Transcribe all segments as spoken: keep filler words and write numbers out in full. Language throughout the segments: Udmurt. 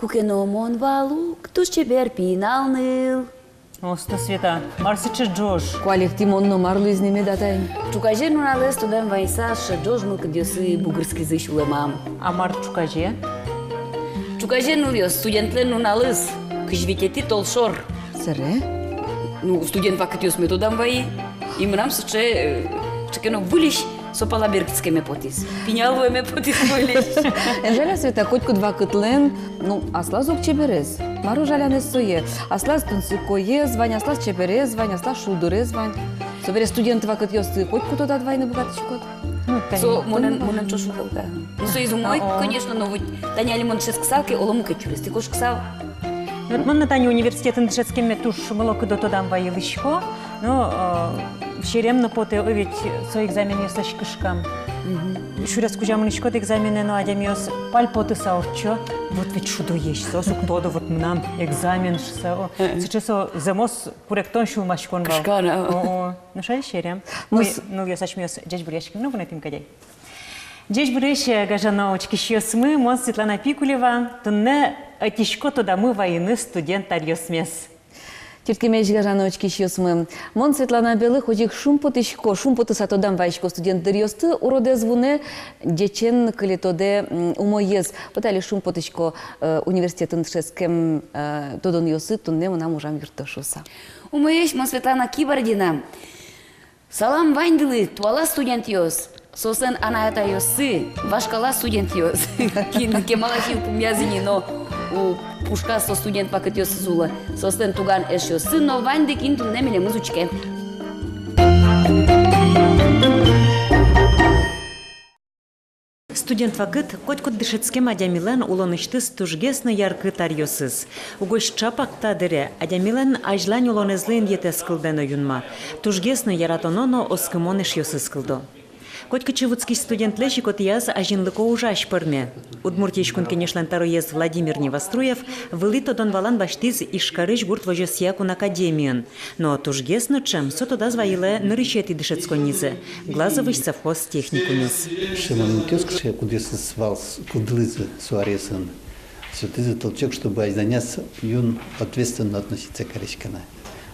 Куке но мон вал ук туж чебер пинал ныл. Осто, Света, мар сыӵе ӝож? Куалектӥ, мон но мар луиз ни мед, атаем? Ӵуказе нуналэз тодам вайыса, сыӵе ӝож мылкыдъёсы бугырскизы сюлэмам. А мар ӵуказе? Ӵуказе, нылъёс, студентлэн нуналыз, кызь витетӥ толшор. Сэре? Ну, студент вакытъёсме тодам вайи. И мынам сыӵе, э, сыӵе ке но выльысь со пала берыктӥськеме потӥз. Пинал луэме потӥз выльысь. Эн жаля, Света, котькуд вакытлэн, ну, аслаз ук чеберез. Мар жалянэз сое? Аслаз тунсыкоез вань, аслаз чеберез вань, аслаз шулдырез вань. Собере студент вакытъёсты котьку тодад вайыны быгатӥськод. Ну, тани. Со монэн, монэн ӵош уг кылды. Ну, соиз умой, конечно, но вот тани али мон дышетскысал ке, оло мукет сюрестӥ кошкысал. Ну, вот мон но тани университетын дышетскеме туж мылокыдо тодам вайылӥсько. Ну, э, серем но потэ, о, ведь со экзаменъёслэсь кышкам. Мгм. Сюрес кузя мынӥськод экзаменэ но, адямиос пальпотыса ортчо. Вот ведь шудоесь, соос уг тодо, вот мынам экзамен шуса, о. Э-э. Сыӵе со зэмос куректон, сюлмаськон вал. Кышкан, а. О-о. Ну, шай серем. Ну, ой, с- нылъёс, асьмеос ӟечбуръяськыны но вунэтӥм кадь ай. Ӟечбуресь, гажано учкисьёсмы, мон Светлана Пикулева, туннэ ӧтисько тодамы вайыны студент аръёсмес. Чырткемесь, гажано учкисьёсмы. Мон, Светлана Белых, озьы ик шумпотӥсько, шумпотыса тодам вайисько студент дыръёсты, уродэз вунэ, ӟечен кыле тодэ, м, умоез. Вот али шумпотӥсько, э, университетын дышетскем, э, тодонъёсы туннэ мынам ужам юртто шуыса. Умоесь, мон Светлана Кибардина. Салам ваньдылы, туала студентъёс, соослэн анай-атайёссы, вашкала студентъёс, кин кемалась йылпумъяз ини но, у, пушказ со студент вакытъёссы уло, соослэн туган эшъёссы но ваньды, кин туннэ милемыз учке. Студент вакыт — котькуд дышетскем адямилэн улонысьтыз тужгес но яркыт аръёсыз. Угось ӵапак та дыре адямилэн азьлань улонэзлы инъетэз кылдэ но юнма. Тужгес но яратоно но оскымон эшъёсыз кылдо. Котькыӵе вутскись студентлэсь ик отӥяз азинлыко ужась пӧрме. Удмуртиысь Кун Кенешлэн тӧроез Владимир Невоструев вылӥ тодон-валан басьтӥз Ижкарысь гурт возёсъя кун академиын. Но тужгес но ӵем со тодаз вайылэ нырысетӥ дышетсконнизэ, Глазовысь совхоз техникумез. Сыӵе моментъёс, кыӵе, кудъёсыз вал с-, кылдылӥзы со аръёсын, сётӥзы толчок, чтобы азьланяз юн ответственно относиться кариськыны.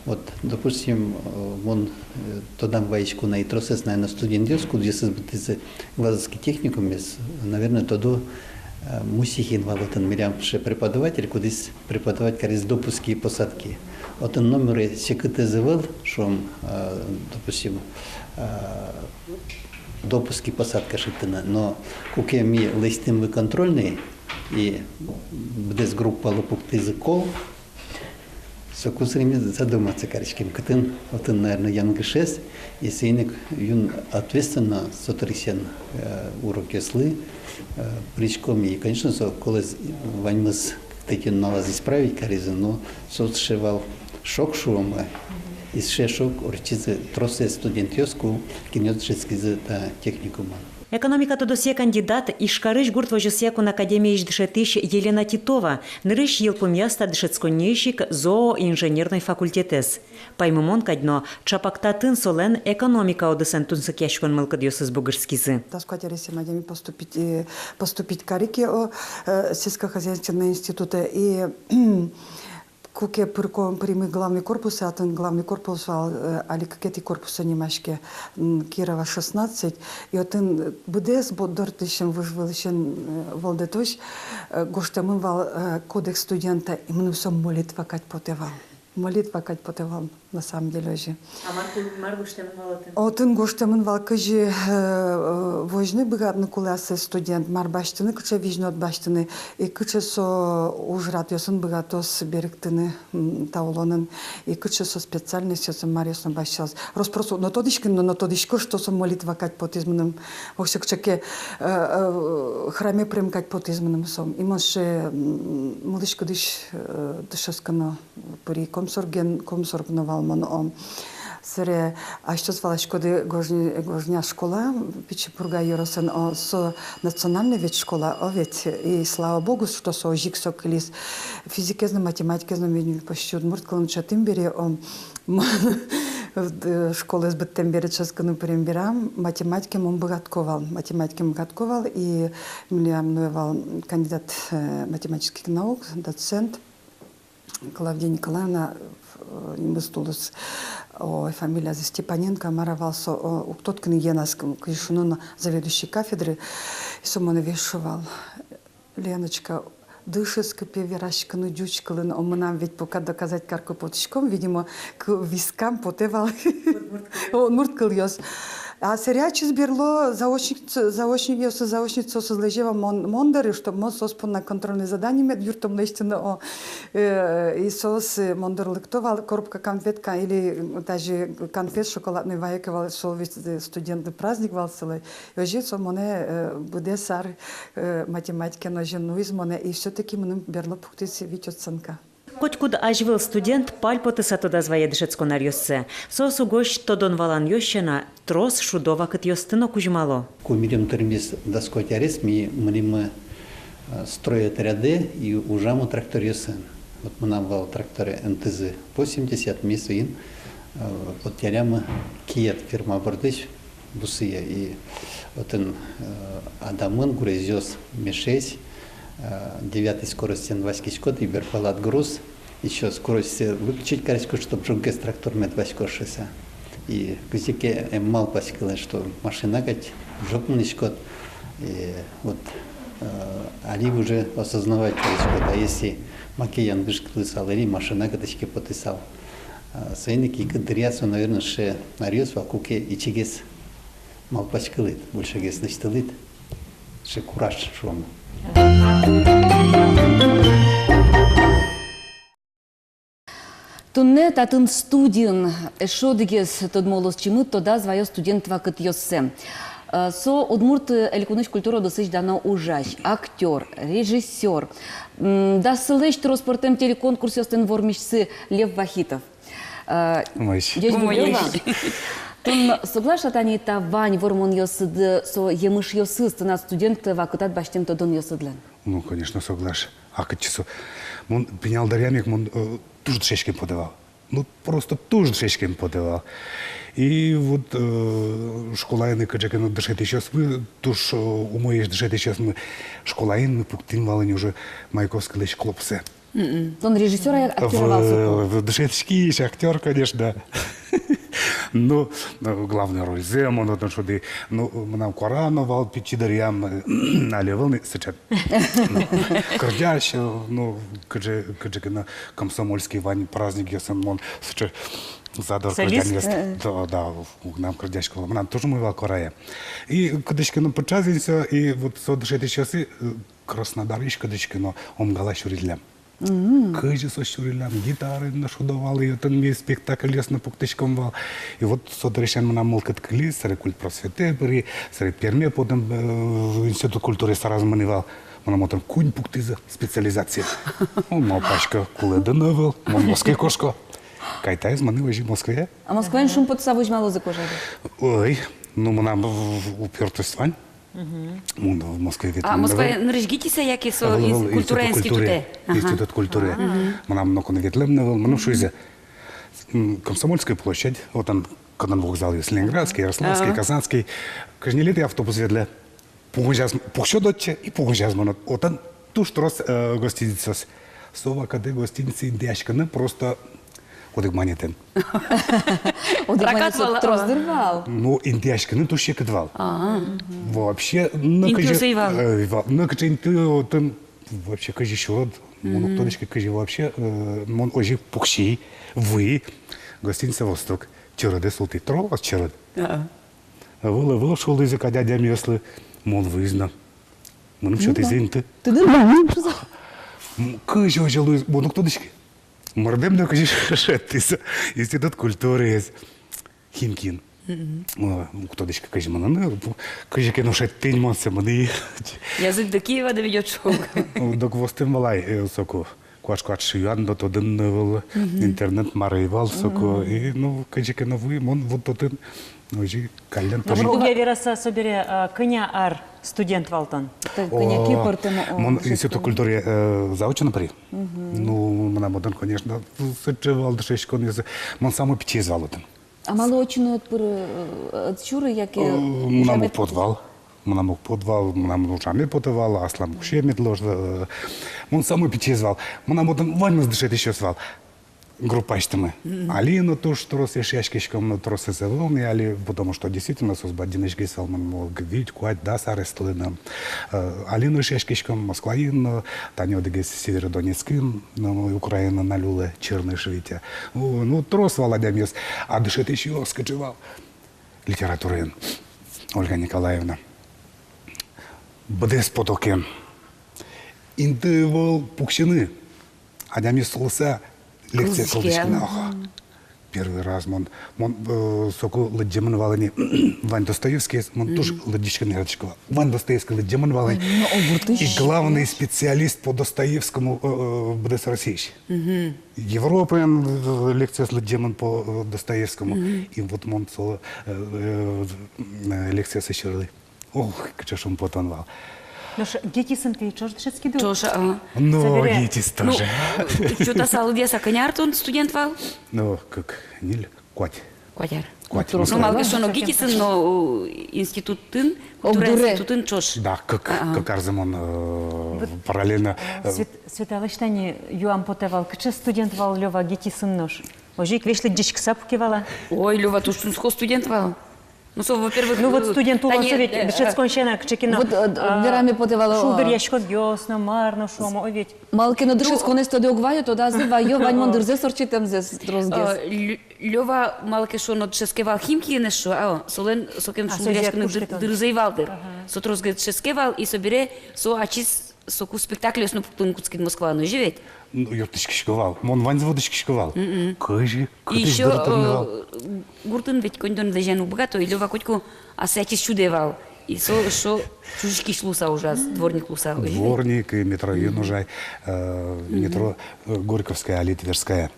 Вот, допустим, э, мон, э, тодам вайисько на, и тросэз, наверно, студентъёс, кудъёсыз быдтӥзы Глазовский техникумез, наверно, тодо, э, Мусихин вал отын, милям сыӵе преподаватель, кудӥз преподавать кариз допуски и посадки. Отын номерез секытэз ӧвӧл, шуом, э, допустим, э, допуски, посадка шедьтыны. Но куке ми лэсьтӥмы контрольной, и быдэс группалы пуктӥзы кол, соку сыӵе ми задуматься кариським, кытын отын, наверно, янгышез, и соин ик юн ответственно со дырысен, э, урокъёслы, э, пыриськом. И, конечно, со колэз ваньмыз кыкетӥ нуналаз исправить каризы, но со сыӵе вал шок, шуом-а, и сыӵе шок ортчизы тросэз студентъёс, ку кинъёс дышетскизы та техникумын. Экономика тодосъя кандидат, Ижкарысь гурт возёсъя кун академиысь дышетӥсь Елена Титова нырысь йылпумъяз та дышетсконниысь ик зооинженерной факультетэз. Паймымон кадь но, ӵапак татын солэн экономика удысэн тунсыкъяськон мылкыдъёсыз бугырскизы. Дас куать аресъем адями поступить, э, поступить кари ке, о, э, сельскохозяйственный институтэ, и куке пырко-, пыримы главный корпусэ, отын главный корпус вал, э, али кыкетӥ корпусэ нимаське, м, Кирова шестнадцать, и отын быдэс борддор дырысен, выж вылысен, э, вӧлдэтозь, э, гожтэмын вал, э, кодекс студента, и мыным со молитва кадь потэ вал. Молитва кадь потэ вал, на самом деле, озьы. А мар ку-, мар гожтэмын вал отын? Отын гожтэмын вал, кызьы, э, э, возьыны быгатыны кулэ ассэ студент, мар басьтыны, кыӵе визьнод басьтыны, и кыӵе со ужрадъёсын быгатоз берыктыны, м, та улонын, и кыӵе со специальностьёсын, маръёсын басьтоз. Рос-прос но тодӥськы но, но тодӥсько, что со молитва кадь потӥз мыным. Воксё кыӵе ке, э, э, храме пырем кадь потӥз мыным со. И мон сыӵе, м, мылысь-кыдысь, э, дышетскыны пыри. Комсорген, комсорг но вал мон, о. Сэре асьтэос валаськоды, Гожня, Гожня школа, Пичи Пурга ёросын, о, со национальный ведь школа, о, ведь. И слава богу, что со озьы ик со кылиз. Физикез но, математикез но ми почти удмурт кылын дышетӥм бере, о, мон, Э, школаез быдтэм бере, дышетскыны пырем бере, математике мон быгатӥсько вал, математике быгатӥсько вал, и милям нуэ вал кандидат, э, математических наук, доцент Клавдия Николаевна, э, нимыз луиз, ой, фамилиязы Степаненко, мар-а вал со, о, уг тодӥськы ни, ӧз на, кызьы шуоно, заведующий кафедры, и со монэ весь шуэ вал: «Леночка, дышетскы, пе, вераськыны ӟуч кылын». О, мынам ведь пока доказать карыку потӥськом, видимо, к-, вискам потэ вал удмурт кылъёс. А сэре ачиз берло заочник-, заочникъёсыз, заочницаосыз лэзе вал мон, мон доры, чтоб мон соос понна контрольной задание мед юрттом лэсьтыны, о. Э, и соос, э, мон доры лыкто вал, коробка конфет ка-, или, м, даже конфет шоколадной вае ке вал, со ведь, э, студентный праздник вал солы. Озьы со монэ, э, быдэс ар, э, математикаен озьы нуиз монэ, и всё-таки мыным берло пуктӥз вить оценка. Котькуд азьвыл студент пальпотыса тодаз вае дышетскон аръёссэ. Соос угось тодон-валанъёс сяна трос шудо вакытъёсты но кузьмало. Ку милем тырмиз дас куать арес, ми мынӥмы, э, стройотрядэ и ужамы тракторъёсын. Вот мынам вал тракторе НТЗ восемьдесят, ми соин, э, вот ярямы Киат фирма бордысь бусые, и отын, э, Адамын гурезьёс мешесь, э, девятой скоростен васькиськод, и берпалад груз, ещё скоростьсэ выключить кариськод, чтоб ӝоггес трактор мед васькоз шуыса. И кызьы ке ӧм малпаськылэ, что машина кадь ӝог мынӥськод, и вот, э, али уже осознавать кариськод, а если маке янгыш кылысал или машина кытысь ке потысал. А, соин ик ик дыръя со, наверно, сыӵе аръёс вал, куке ичигес малпаськылӥд, большегес лэсьтылӥд, сыӵе кураж, шуом. Туннэ татын студиын эшшо одӥгез тодмо улосчимы тодаз ваё студент вакытъёссэ. Э, со Удмурт Элькунысь культура удысысь дано ужась, актёр, режиссёр. М, дас сылэсь трос пӧртэм телеконкурсъёслэн вормисьсы Лев Вахитов. Э, умоесь. Ӟечбуресь, Лев. Умоесь. Тон соглаш-а, тани та вань вормонъёсыд со емышъёсыз тынад студент вакытад басьтэм тодонъёсыдлэн? Ну, конечно, соглаш. А кытчы со? Мон пинал дыръям ик мон, э, туж дышетскеме потэ вал. Ну, просто туж дышетскеме потэ вал. И вот, э, школаын ик кыӵе ке но дышетӥсьёсмы, туж, э, умоесь дышетӥсьёсмы, школаын ми пуктӥм вал ини уже Маяковскийлэсь Клопсэ. Мгм. Тон режиссёр-а, актёр-а вал соку? В-, в-, дышетскись, актёр, конечно. Ну, э, главной рользэ мон отын шудӥ. Ну, мынам куара но вал пичи дыръям, э, али ӧвӧл ни сыӵе. Кырӟась, э, ну, кыӵе, кыӵе ке но комсомольский вань праздникъёсын мон сыӵе задор кырӟанъёс. Солист? Э, э. Да, да, уг, мынам кырӟасько, мынам туж умой вал куарае. И кытысь ке но пыӵаз ини со, и вот со дышетӥсьёсы, э, Краснодарысь кытысь ке но Омгала сюриллям. Мгм. Кызьы со сюриллям, гитараен но шудо вал, и отын ми спектакльёс но пуктӥськом вал. И вот со дырысен мынам мылкыд кылиз, сэре культпросветэ пыри, сэре Перме потӥм, э, институт культуры Сараз мынӥ вал. Мынам отын куинь пуктӥзы специализация. О, малпасько, кулэ дыр но ӧвӧл, мон Москвае кошко. Кай, таиз мынӥ озьы Москвае. А Москваын шумпотыса возьмалозы, кожа? Ой, ну, мынам в-, в-, упертость вань. Мгм. Мон в Москвае ветлэм. А Москвае нырысь гитӥз-а яке со... Ӧвӧл, ӧвӧл, культура институтэ? Институт культуры. Ага. Институт культуры. Мгм. Мынам ноку но ветлэм но ӧвӧл, мыным шуизы: м, Комсомольская площадь, отын кытын вокзалъёс: Ленинградский, Ярославский, ага, Казанский. Кызь ньылетӥ автобус ветлэ. Пугонзяз пуксёд отчы и пугонзяз мынод. Отын туж трос, э, гостиницаос. Со вакытэ гостиницае интыяськыны просто одӥг манетэн. Одӥг манет со трос дыр вал. Ну, интыяськыны туж секыт вал. А. Вообще, ну, инты кызьы, ӧй вал. Э, ва-, ну, кызьы инты отын вообще кызьы сюрод, мон уг тодӥськы, кызьы вообще, э, мон озьы пукси, вуи, гостиница «Восток». Чередэ султӥ, трос черед. А. Ӧвӧл, ӧвӧл, шуылӥзы кадь адямиослы, мон вуиз но. Мыным сётӥзы инты. Тыды мон шуса. М, кызьы озьы луиз, мон уг тодӥськы. Мырдэм но кызьы шедьтӥз институт культураез Химкиын. Мгм. М, уг тодӥськы, кызьы мынын, ну, кызьы ке но шедьтӥ ини мон сое, мынӥ. Язык дыке вады ведёт шуг. Док востэм вал ай, э, соку. Куашкат шуян но тодын но ӧвӧл, мгм, интернет мар ӧй вал соку. Мгм. И, ну, кызьы ке но вуи, мон вот отын, ну, озьы каллен. Ну, тоже. Огъя вераса, собере, а, кӧня ар студент вал тон? О, кӧня ке пӧртэм, о, мон институт культуры, э, заочно пыри. Мгм. Ну, мынам отын, конечно, сыӵе вал дышетсконъёсы. Мон самой пичиез вал отын. А малы отчы но ӧд пыры, э, ӧд сюры, яке... Э, мынам уг поты вал. Мынам уг поты вал, мынам ужаме потэ вал, аслам уксё мед луоз, э, мон самой пичиез вал. Мынам отын ваньмыз дышетӥсьёс вал. Группаысьтымы. Мгм. Али но туж трос эшъяськиськом, но тросэз ӧвӧл ни али, потому что действительно соос бадӟымесь гес вал, мон, мон вить, куать, дас арестлы но. Э, али но эшъяськиськом Москваын но, тани одӥгез Северодонецкын но, Украинаын али улэ, Черныш Витя. Ну, ну, трос вал адямиос, а дышетӥсьёс кыӵе вал. Литератураын Ольга Николаевна. Быдэс потокен. Инты ӧвӧл пуксьыны. Адямиос луыса лекция кылзӥське. Кылзӥське, ага. Ага. Первый раз мон, мон, э, соку лыдӟемын вал ини вань Достоевскийез, мон туж лыдӟиськыны яратӥсько вал. Вань Достоевский лыдӟемын вал ини. Ой, ну, огуртысь. И главный специалист по Достоевскому, э, э, быдэс Россиысь. Мгм. Европаын, э, лекциос лыдӟемын по, э, Достоевскому. Мгм. И вот мон со, э, э, э, лекциосы сьӧры. Ох, кыӵе шумпотон вал. Нош ГИТИС-ын тӥ ӵош дышетскиды-а? Ӵош, а. Ну, собере ГИТИС тоже. Ну, чотаса лыдъяса, кӧня ар тон студент вал? Ну, кык, ньыль, куать. Куать ар. Куать. Ну, малы ке шуоно, ГИТИС-ын но, э, институтын, культура институтын ӵош. Да, кык, а, а, кык арзэ мон, э, вот, параллельно, э, Свет-, Светалэсь тани юам потэ вал, кыӵе студент вал Лёва ГИТИС-ын нош? Озьы ик весь лыдӟиськыса пуке вал-а? Ой, Лёва туж тунсыко студент вал. Ну, со, во-первых, ну, вот, э, студент улон, тани, со ведь, э, дышетскон сяна кыӵе ке но, вот, э, а, вераме потэ вал, шулдыръяськонъёс но, мар но, шуом, ой, ведь. Малы ке но дышетсконэз тодэ уг вайо, тодазы вайо, ваньмон дырзэс ортчытэмзэс тросгес. Э, Лё-, Лёва, малы ке шуоно, дышетске вал Химкиын эшшо, а, солэн сокем шулдыръяськыны дыр-, дырзы ӧй вал дыр. Ага. Со тросгес дышетске вал, и собере со ачиз соку спектакльёс но пуктыны кутскиз Москваын, озьы ведь? Ну, юрттӥськисько вал. Мон ваньзэ вуттӥськисько вал. Мгм. Кызьы, и кытысь ещё, дыртыны вал. Э, гуртын ведь коньдон лэзьяны уг быгато, и Лёва котьку ассэ ачиз сюдэ вал. И со, со чужиськись луыса ужаз, дворник луыса. Дворник, и метроын ужай, э, метро, э, Горьковская, али Тверская.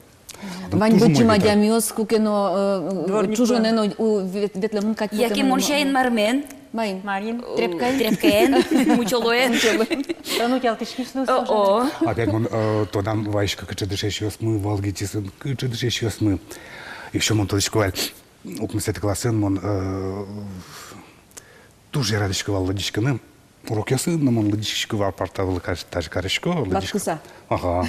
Вань быдӟым адямиос куке но, э, чужонэн у-, вет-, ветлэмын кадь. Яке мон сямен мармен. Маин? Марин. Тряпкаен? Тряпкаен, мучолоен. Мучолоен. Тон утялтӥськись но. О-о. Опять мон, э, тодам вайисько, кыӵе дышетскисьёсмы вал ГИТИС-ын, кыӵе дышетскисьёсмы. Ещё мон тодӥсько вал, укмысэтӥ классын мон, э, туж яратӥсько вал лыдӟиськыны. Урокъёсын но мон лыдӟиськисько вал, парта вылэ кар-, тазьы карисько, лыдӟисько. Латкыса. Ага.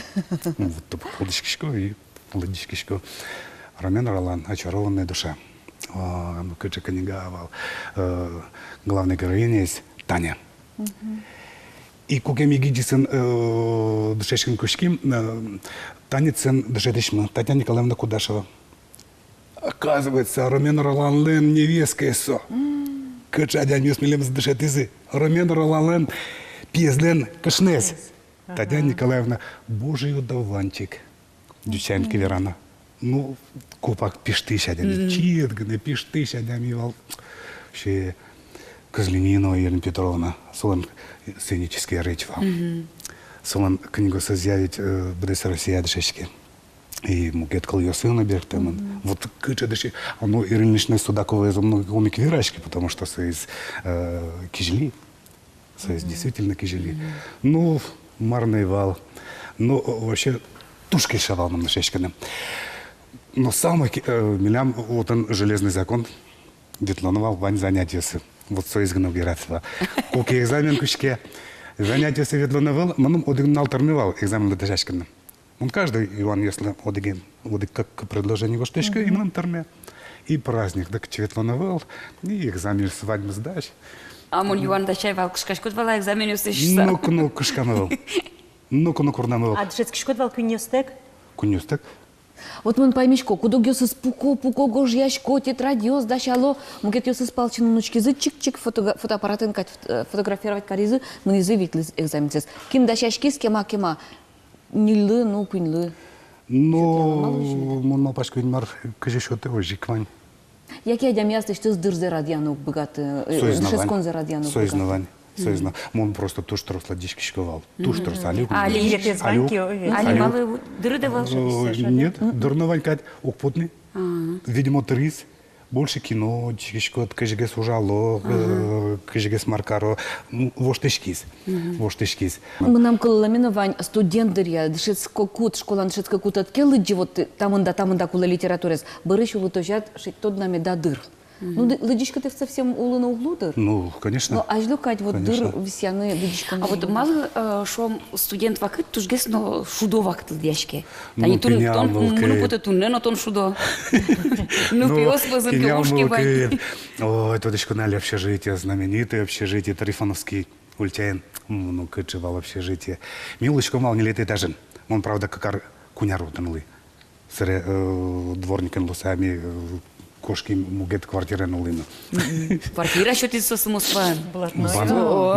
Ну, вот так лыдӟиськисько и лыдӟиськисько. Ромен Ролан, «Очарованная душа». А, ну, кыӵе книга вал. Э, главной героиняез Таня. Мгм. И куке ми ГИТИС-ын, э, дышетскыны кутским, э, танецын дышетӥсьмы Татьяна Николаевна Кудашева. Оказывается, Ромен Роланлэн невесткаез со. Мм. Кыӵе адямиос милемыз дышетӥзы. Ромен Роланлэн пиезлэн кышноез. Кышноез. Ага. Татьяна Николаевна, божий одуванчик. Ӟучаен ке верано. Ну, копак пиштӥсь адями. Мгм. Чиед гинэ пиштӥсь адями вал. Вообще, Кузьмининова Елена Петровна, солэн сценический речь вал. Мгм. Солэн книгаосызъя ведь, э, быдэс Россия дышетске. И мукет кылъёсын но берыктэмын. Мгм. Вот кыӵе дышетскись. Ну, Ирина Ильинична Судаковаез ум но ик вераськы, потому что соиз, э, Кизили. Соиз, мгм, действительно Кизили. Мгм. Ну, мар но ӧй вал. Ну, о, вообще, туж кельше вал мыным дышетскыны. Но самой ке-, э, милям отын железный закон: ветлоно вал вань занятиосы. Вот соиз гинэ уг яратэ вал. Куке экзамен кутске, занятиосы ветлоно ӧвӧл, мыным одӥг нунал тырме вал экзаменлы дасяськыны. Мон каждый юанъёслы одӥг, одӥг-кык предложение гожтӥсько, и мыным тырме. И праздник, дак ветлоно ӧвӧл, и экзаменъёс ваньмыз дась. А мон юан дасяй вал, кышкаськод вал-а экзаменъёсты шуыса? Ноку но кышкам ӧвӧл. Ноку но курнам ӧвӧл. А дышетскиськод вал куиньёстэк? Куиньёстэк. Вот мон паймисько, куд-огъёсыз пуко, пуко, гожъясько, тетрадьёс дасяло, мукетъёсыз палчын но учкизы, чик-чик фото-, фотоаппаратын кадь фот-, э, фотографировать каризы, мынӥзы, ветлӥзы экзаменсэс. Кин дасяськиз кема-кема, ньыльлы но куиньлы. Ну, мон малпасько, Инмар кызьы сётэ, озьы ик вань. Яке адями аслэсьтыз дырзэ радъяны уг быгаты, э, дышетсконзэ радъяны уг быгаты. Соиз но вань. Соиз но. Мгм. Мон просто туж трос лыдӟиськисько вал. Туж трос. Мгм. Али уг лыдӟиськы. Али? Али уг. Али, али. Али малы, дырыд ӧвӧл? Э, нет, дыр но вань кадь, уг поты ни. А. Видимо, тыриз. Больше кино учкиськод, кызьыгес ужало, э, кызьыгес мар каро, м, воштӥськиз, воштӥськиз. Мынам кыллэме но вань, студент дыръя, дышетскыкуд, школаын дышетскыкуд ӧд ке лыдӟы, вот, э, та мында, та мында кулэ литератураез, бӧрысь улытозяд шедьтод на меда дыр. Ну, ды-, лыдӟиськытэк совсем улыны уг лу дыр. Ну, конечно. Но азьло кадь вот дыр висъяны лыдӟиськон. А вот малы, э, шуом, студент вакыт тужгес но шудо вакыт лыдъяське? Тани туннэ тон, мыным потэ, туннэ но тон шудо. Ну, пиос вӧзын ке, ужке вань. Ой, тодӥськод на али общежитие, знаменитое общежитие, Трифоновский ульчаын. М, ну, кыӵе вал общежитие. Ми улӥськом вал ньылетӥ этажын. Мон, правда, кык ар, куинь ар отын улӥ. Сэре, э, дворникын луыса ми, э, кошким мукет квартираын улыны. Квартира сётӥз соос Москваын.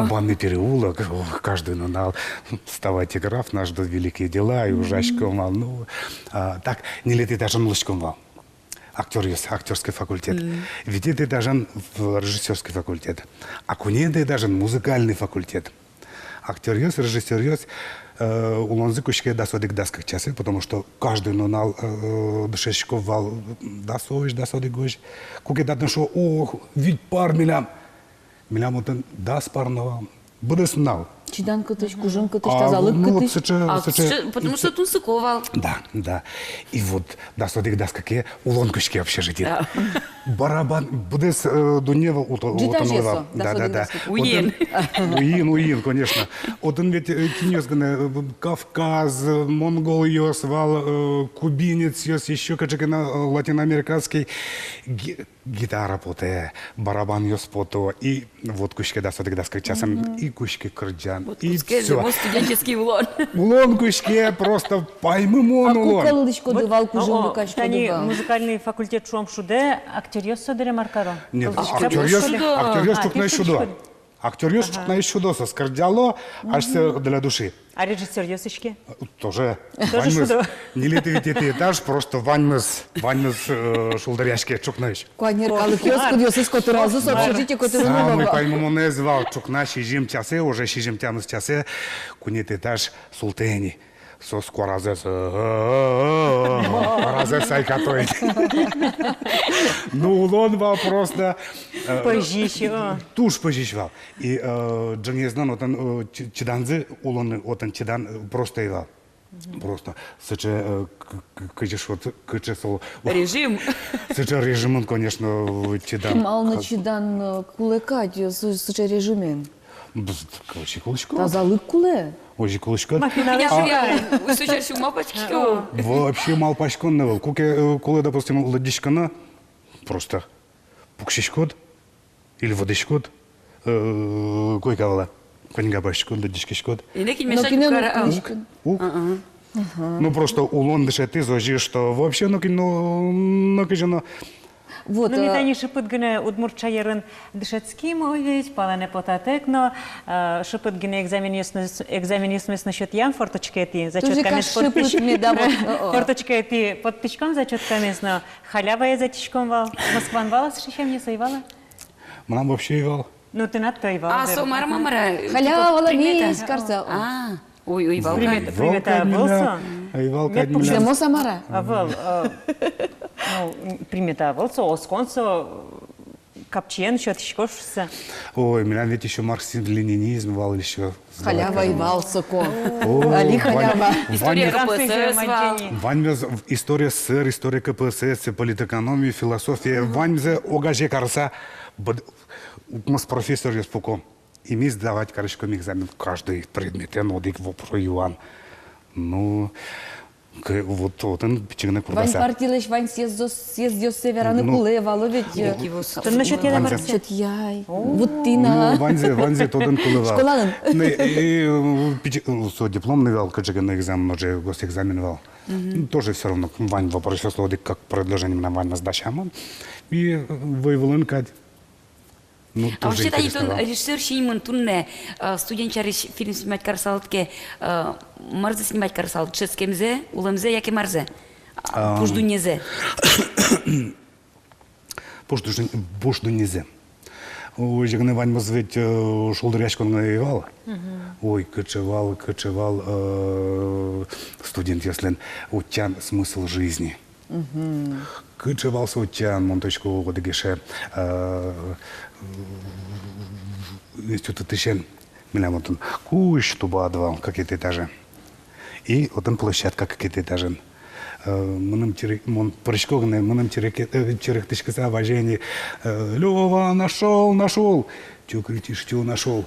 Банный переулок, о, каждый нунал. Вставайте, граф, нас ждут великие дела, и ужаськом вал. Ну, а, так, ньылетӥ этажын улӥськом вал. Актёръёс, актёрский факультет. Витетӥ этажын в-, режиссёрский факультет. А куинетӥ этажын музыкальный факультет. Актёръёс, режиссёръёс, э, улонзы кутске дас одӥг, дас кык часэ, потому что каждый нунал, э, дышетско вал дасозь, дас одӥгозь. Куке татын шуо, о, вить пар милям. Милям отын дас пар но вал. Быдэс нунал. Чидан кытысь, кужым кытысь, тазалык кытысь. А, ну, вот сыӵе, а, сыӵе, сыӵе, потому что тунсыко вал. Да, да. И вот дас одӥг, дас кыке улон кутске общежитие. Да. Барабан, быдэс, э, дунне вал, ото-, отын вал. Ӝытазе со, да, да, да. Уйин. Отын, уйин, уйин, конечно. Отын ведь, э, кинъёс гинэ, э, Кавказ, э, монголъёс вал, э, кубинецъёс, ещё кыӵе ке но, э, латиноамериканский ги-, гитара потэ, барабанъёс пото, и вот кутске дас одӥг, дас кык часын, и кутске кырӟан, вот и кутске всё. Зэм студенческий улон. Улон кутске, просто паймымон улон. А ку кылӥськоды вал, кужым люкаськоды вал? Тани музыкальный факультет шуом шудэ, актёръёс со дыре мар каро? Нет, актёръёс, актёръёс ӵукнаысь шудо. Актёръёс ӵукнаысь шудо, соос кырӟало, асьсэ для души. А режиссёръёс иське? Тоже. Тоже шудо. Ньылетӥ, витетӥ этаж, просто ваньмыз, ваньмыз, э, шулдыръяське ӵукнаысь. Куанер калыкъёс, кудъёсыз котыралзы, со общежитие котырын уло. Самой паймымонэз вал, ӵукна сизьым часэ, уже сизьым тямыс часэ, куинетӥ этаж султэ ини. Соос куаразэс, э, куаразэс сайкато ини. Ну, улон вал просто, э, пӧзись, э, туж пӧзись вал. И, э, ӝынызлэн отын, э, чы-, чиданзы улон, отын чидан, э, просто ӧй вал. Просто сыӵе, э, к-, к-, кызьы шуод, кыӵе со режим. Сыӵе режимын, конечно, э, чидан. Малы но чидан, э, кулэ кадь, э, сы-, сыӵе режимын. Бз-, озьы ик улӥськод. Тазалык кулэ. Озьы ик улӥськод. Машина. А, я, я, усё чарчу малпасько. Вообще малпаськон но ӧвӧл. Куке, э, кулэ, допустим, лыдӟиськыны, просто пуксиськод или выдӥськод, э, койка вылэ. Книга басьтӥськод, лыдӟиськиськод. И нокин но мешать уг кары, а? Уг. Уг. Ага. Ну, просто улон дышетӥз озьы, что вообще нокин но, нокызьы но. Вот, ну, ми, э, тани шыпыт гинэ удмурт шаерын дышетским, ой, ведь палэнэ потатэк но, э, шыпыт гинэ экзаменъёсмес, экзаменъёсмес но сётъям форточкаетӥ, зачёткамес поттӥсь-, шыпыт меда вот, о, о. Форточкаетӥ поттӥськом зачёткамес но, халявае ӧтиськом вал. Москваын вал-а сыӵе сямъёс, ӧй вал-а? Мынам вообще ӧй вал. Ну, тынад-то ӧй вал. А, дыр. Со мар-а, мар-а, халява, типа, вал-а, примета? Мись карса. А, ой, ой, вал кадь. Примета, примета ӧй вал со. Ӧй вал кадь. Мед пуксемоз-а, мар-а? А, вал, э, ну, примета ӧй вал со, оскон со, э, капчиен сётӥсько шуыса. Ой, милям ведь ещё марксизм-ленинизм вал ещё. Халява ӧй вал соку. О, али халява. История КПСС вал. Ваньмыз, история СССР, история КПСС, политэкономия, философия, ваньзэ огазе карыса, быд-, укмыс профессоръёс пуко. И ми сдавать кариськом экзамен каждый предметэн одӥг вопро-юан. Ну, к-, вот, вот отын пичи гинэ курдаса. Вань партилэсь вань съездъёс-, съездъёссэ вераны кулэ вал ведь. Тон но сётъяй-а, ваньзэ? Сётъяй. О. Вот тӥ но. Ну, ваньзэ, ваньзэ тодын кулэ вал. Школаын. Ну, и, и, пичи, со дипломный вал, кыӵе ке но экзамен, уже госэкзамен вал. Ну, тоже всё равно вань вопросъёслы одӥг как предложение мынам ваньмыз дасямын. И, э, вӧй вылын кадь. Ну, а вообще, тани тон режиссёр синмын туннэ, э, студент сярысь фильм снимать карысалыд ке, э, мар-зэ снимать карысал, дышетскемзэ, улэмзэ яке мар-зэ? А, пуш дуннезэ. Пуш дунне-, пуш дуннезэ. Озьы гинэ ваньмыз ведь, э, шулдыръяськон гинэ ӧй вал. Ой, кыӵе вал, кыӵе вал, э, студентъёслэн утчан смысл жизни. Мгм. Кыӵе вал со утчан, мон тодӥсько, одӥг эше, э, институтысен, милям отын кузь тубад вал, кыкетӥ этажен. И отын площадка кыкетӥ этажен. Э, мыным чере-, мон пырисько гинэ, мыным череке-, э, черектӥськыса вазе ини, э: «Лёва, нашёл, нашёл!» Чё кричишь, чё нашёл?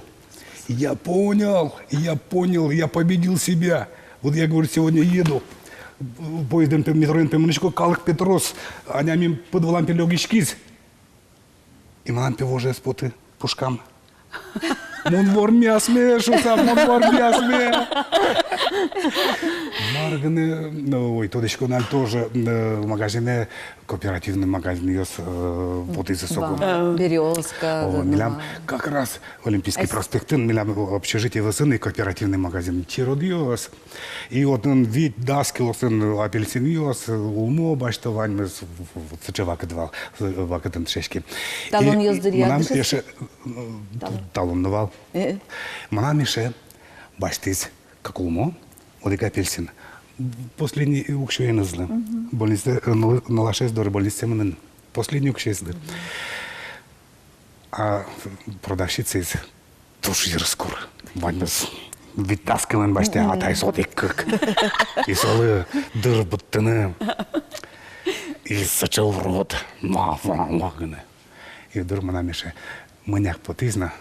Я понял, я понял, я победил себя. Вот я, говорит, сегодня еду, э, поездэн пе, метроен пе мынӥсько, калык пе трос, адями пыд вылам пе лёгиськиз. И мынам пе вожез потэ пушкам. Мон вормиасме, шуса, мон вормиасме. Мар гинэ, ну, ой, тодӥсько, нал тоже, э, магазинэ, кооперативный магазинъёс, э, потӥзы соку. Ба, «Берёзка». О, да, милям, ну, как раз Олимпийский проспектын, милям общежитие вӧзын и кооперативный магазин. Черодъёс. И отын вить-дас килосын апельсинъёс, улмо басьто ваньмыз, в-, в-, вот сыӵе вакыт вал, с-, вакытын дышетски. Талонъёс дыръя мынам дышетски? Эше, э, талон но вал. Э. Мынам эше басьтӥз кык улмо, одӥг апельсин. Последний уксёенызлы. Мгм. Больнице, э, ныл-, нылашез доры больницае мынын. Последний уксёенызлы. Мгм. А продавщицаез туж йырскур. Ваньмыз вить-дас килоен басьтэ, а таиз одӥг-кык. И солы дыр быдтыны. И сыӵе урод. Ма, ма, ма гинэ. И дыр мынам эше мынам потӥз на.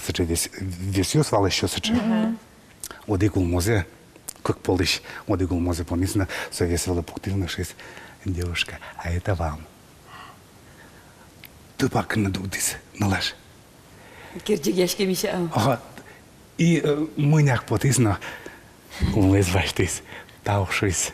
Сыӵе вес-, весъёс вал ещё сыӵе. Мгм. Одӥг улмозэ, кык полысь одӥг улмозэ понӥз на, со вес вылэ пуктӥз но шуиз: «Девушка, а это вам». Тупак но дугдӥз нылаш. Керӟегъяськемысь-а? Ага. И, э, мынам потӥз но улмоез басьтӥз. Тау шуиз.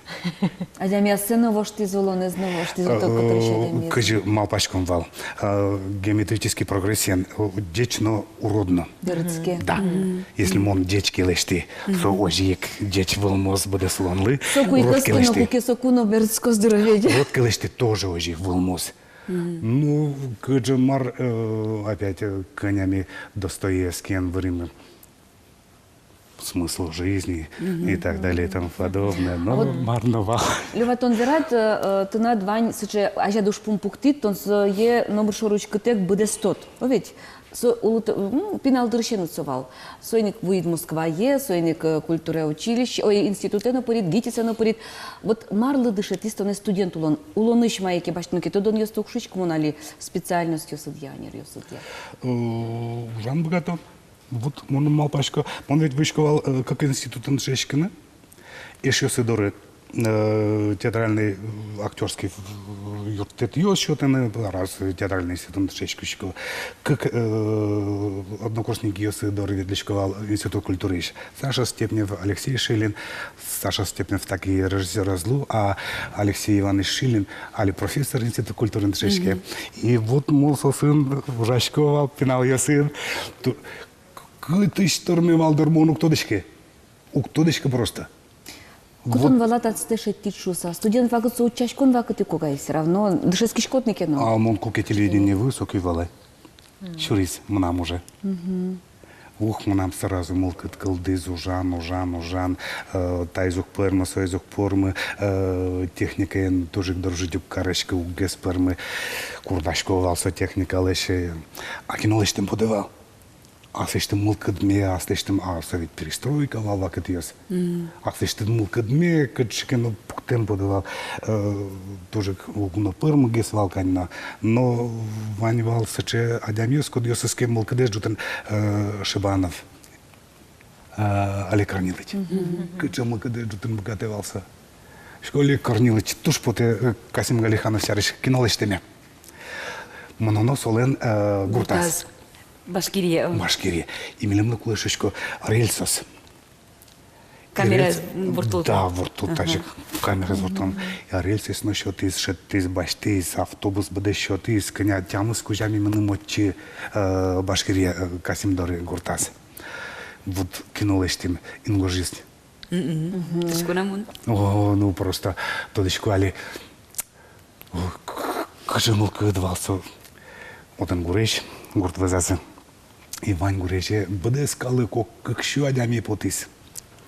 Адямиосыз но воштӥз, улонэз но воштӥз, э, только тырысь адямиез. Кызьы малпаськом вал. Э, геометрический прогрессиен, э, ӟеч но урод но берытске. Да. Мгм. Если мон ӟеч ке лэсьтӥ, со озьы ик ӟеч вӧлмоз быдэс улонлы. Соку ик урод ке лэсьтӥ, куке соку но берытскоз, дыр ведь. Урод ке лэсьтӥ, тоже озьы ик вӧлмоз. Мгм. Ну, кыӵе мар, э, опять, э, кӧня ми Достоевскиен выримы. Смысл жизни и так далее и тому подобное. Но мар но вал. Лёва, тон верад, э, э, тынад вань сыӵе азяд ужпум пуктӥд, тон сое номыр шоры учкытэк быдэстод. О ведь? Со улыт, м, пинал дырысеныз со вал. Соин ик вуид Москвае, соин ик, э, культура училище, ой, институтэ но пырид, ГИТИСэ но пырид. Вот марлы дышетӥз тонэ студент улон? Улонысь мае ке басьтоно ке, тодонъёсты уг шуиськы мон али, специальностьёсыдъя, ӧнеръёсыдъя? Э, ужан быгато. Вот мон малпасько, мон ведь вуисько вал, э, кык институтын дышетскыны. Эшъёсы доры, э, театральный, э, актёрский, э, юрттэтъёс сётыны, раз театральный институтын дышетскисько. Кык, э, однокурсникъёсы доры ветлӥсько вал институт культурысь. Саша Степнев, Алексей Шилин. Саша Степнев таки режиссёр ӧз лу, а Алексей Иванович Шилин али профессор, институт культурын дышетске. Мгм. И вот мон соосын ужасько вал пиналъёсын. Ту-, Кытысь тырме вал, дыр, мон уг тодӥськы. Уг тодӥськы просто. Кытын вал-а татысьтэ шедьтӥд шуса? Студент вакыт со утчаськон вакыт ик ук ай, всё равно дышетскиськод ни ке но. А мон куке телевидение вуиз, соку вал ай. Сюриз мынам уже. Мгм. Ух, мынам сразу мылкыд кылдӥз ужан, ужан, ужан. Э, таиз уг пӧрмы, соиз уг пӧрмы, э, техникаен туж ик дружить уг кариськы, уггес пӧрмы. Курдасько вал со техникалэсь, э, а кино лэсьтэм потэ вал. Аслэсьтым мылкыдме, аслэсьтым, а, со ведь перестройка вал вакытъёс. Мгм. Аслэсьтым мылкыдме кыӵе ке но пуктэм потэ вал, э, туж ик уг но пӧрмы гес вал кадь но. Но вань вал сыӵе адямиос, кудъёсыз ке мылкыдэз ӝутыны, э, Шибанов, э, али Корнилыч. Мгм. Кыӵе мылкыдэз ӝутыны быгатэ вал со. Школе Корнилыч туж потэ, э, Касим Галиханов сярысь кино лэсьтэме. Мыноно солэн, э, гуртаз. Гуртаз. Башкирие. Башкирие. И милемлы кулэ, шуисько, рельсъёс. Камераез ворттылыны. Да, ворттылыны. Ага. Тазьы камераез ворттылыны. И рельсъёс но сётӥз, шедьтӥз, басьтӥз, автобус быдэ сётӥз, кӧня тямыс кузя ми мыным отчы, э, Башкирие, э, Касим доры гуртаз. Вот кино лэсьтӥм, «Ингожиз». Мгм. Мгм. Тодӥсько на мон. О, ну просто тодӥсько али. О, к-, к-, кыӵе мылкыд вал со. Отын гурезь, гурт вӧзазы. И вань гурезе быдэс калык, ог кык сю адями потӥз.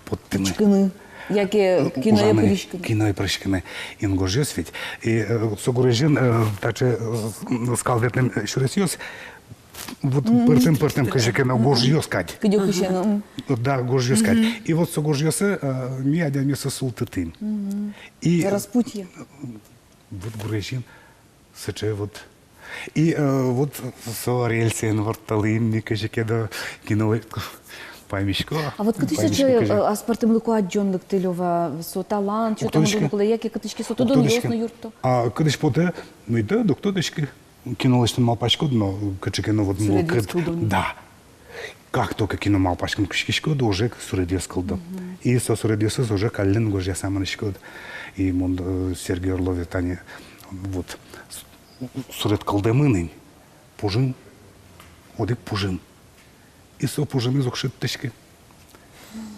Поттыны. Учкыны. Яке киное пыриськыны. Киное пыриськыны. Ингожъёс ведь. И, э, со гурезьын, э, таӵе, э, скал ветлэм, э, сюресъёс. Вот пӧртэм-пӧртэм кызьы ке но гожъёс кадь. Кыдёкысен, м. Да, гожъёс кадь. И вот со гожъёсы, э, ми адямиосы султытӥм. И распутье. Вот гурезьын сыӵе вот. И, э, вот со рельсен ворттылӥм ми кызьы ке но кино, паймисько. А вот кытысь сыӵе, э, аспӧртэмлыко адӟонлык тӥледлы вал, со талант, чотамын тодӥськы, яке кытысь ке со тодонъёс но юртто? А кытысь потэ, ну и да, уг тодӥськы. Кино лэсьтыны малпаськод но, кыӵе ке но вот мылкыд. Да. Как только кино малпаськыны кутскиськод, уже суредъёс кылдо. И со суредъёсыз уже каллен гожъяса мынӥськод. И мон, э, Сергей Орловез тани вот с-, суред кылдэмын ини. Пужым, одӥг пужым. И со пужымез уг шедьтӥськы.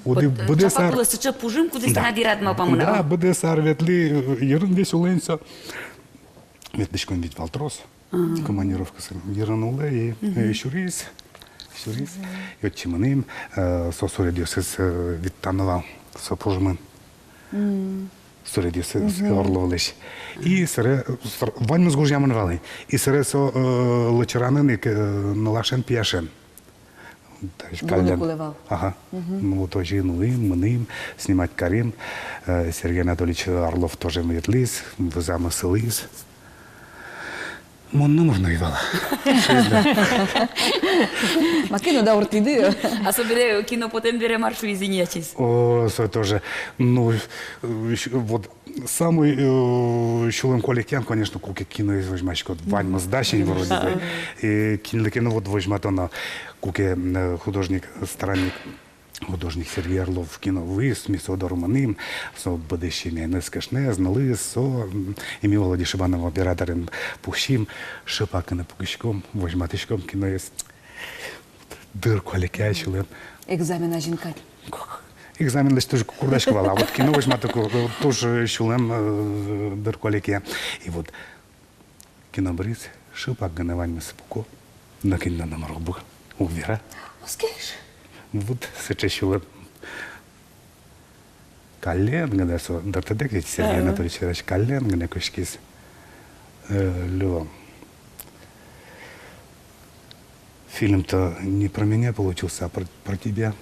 Одӥг быдэс ар. Чапак луэ сыӵе пужым, кудӥз тынад йырад малпамын. Да, быдэс ар ветлӥ, э, йырын весь улэ ини со. Ветлӥськом ведь вал трос. Командировкаосы. Йырын улэ и, э, сюриз, сюриз. И отчы мынӥм, э, со суредъёсыз, э, витьтано вал, со пужымын. Суредъёсыз Орловлэсь. И собере, э, сор-, ваньмыз гожъямын вал ини. И собере со, э, Лачыранын ик, э, нылашен, пияшен. Таиз каллен. Ага. Ну вот озьы нуим, мыным, снимать карим. Э, Сергей Анатольевич Орлов тоже ветлӥз, вӧзамы сылӥз. Мон номыр но ӧй вала. Маке но дауртӥды. А собере кино потэм бере мар шуиз ини ачиз? О, со тоже. Ну, э, вот самый, э, сюлэм куалекъян, конечно, куке киноез возьмаськод. Ваньмыз дась ини вроде бы. И кинлы ке но вот возьматоно, куке, э, художник, странник, художник Сергей Орлов кино вуиз, ми со доры мыным, со быдэс семьяеныз, кышноез, нылыз, со, м, и ми Володя Шибанов операторен пуксим, шыпак гинэ пукиськом, возьматӥськом киноез. Дыр куалекъя сюлэм. Экзамен азьын кадь. Экзамен лэсьтыку туж курдасько вал, а вот кино возьматыку туж сюлэм, э, дыр куалекъя. И вот кино быриз, шыпак гинэ ваньмыз пуко, нокин но номыр уг вера. Оскеш. Вот сыӵе сюлэм. Каллен гинэ со, дыртытэк ведь Сергей Анатольевич Сергеевич каллен гинэ кутскиз. Э, Лё, фильм-то не про меня получился, а про, про тебя.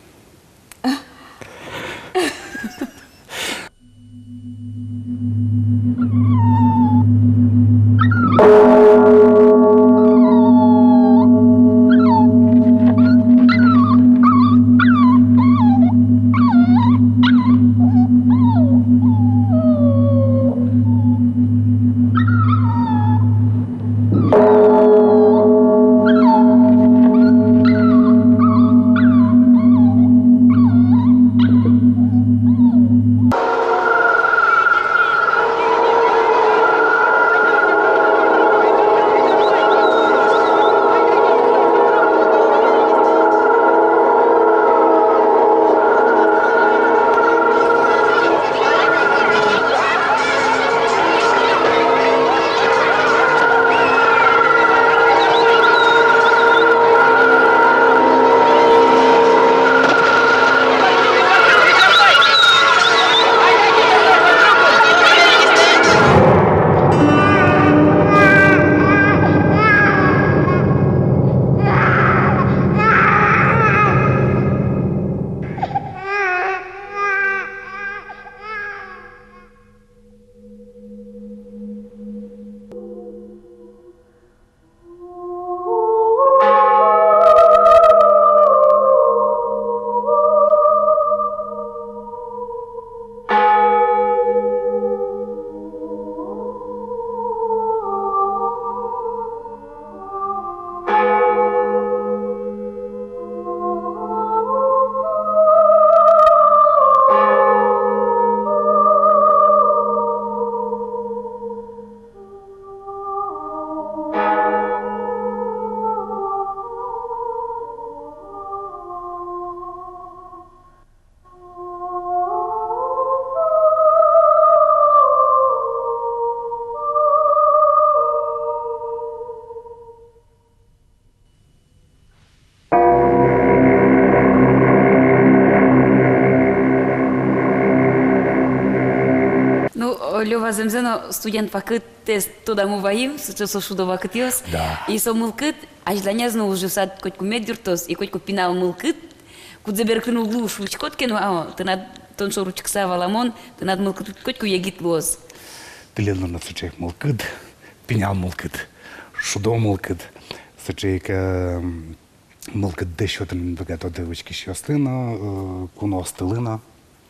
Ну, Лёва, зэмзэ но, студент вакытэз тодамы ваем, сыӵе со шудо вакытъёс. Да. И со мылкыд азьланяз но ужъёсад котьку мед юрттоз, и котьку пинал мылкыд, кудзэ берыктыны уг луы шуиськод ке но, а, тынад, тон шоры учкыса, валамон, тынад мылкыд котьку егит луоз. Тӥледлы но сыӵе мылкыд, пинал мылкыд, шудо мылкыд, сыӵе ик, м, мылкыддэ сётыны быгатоды учкисьёсты но, э, куноостылы но.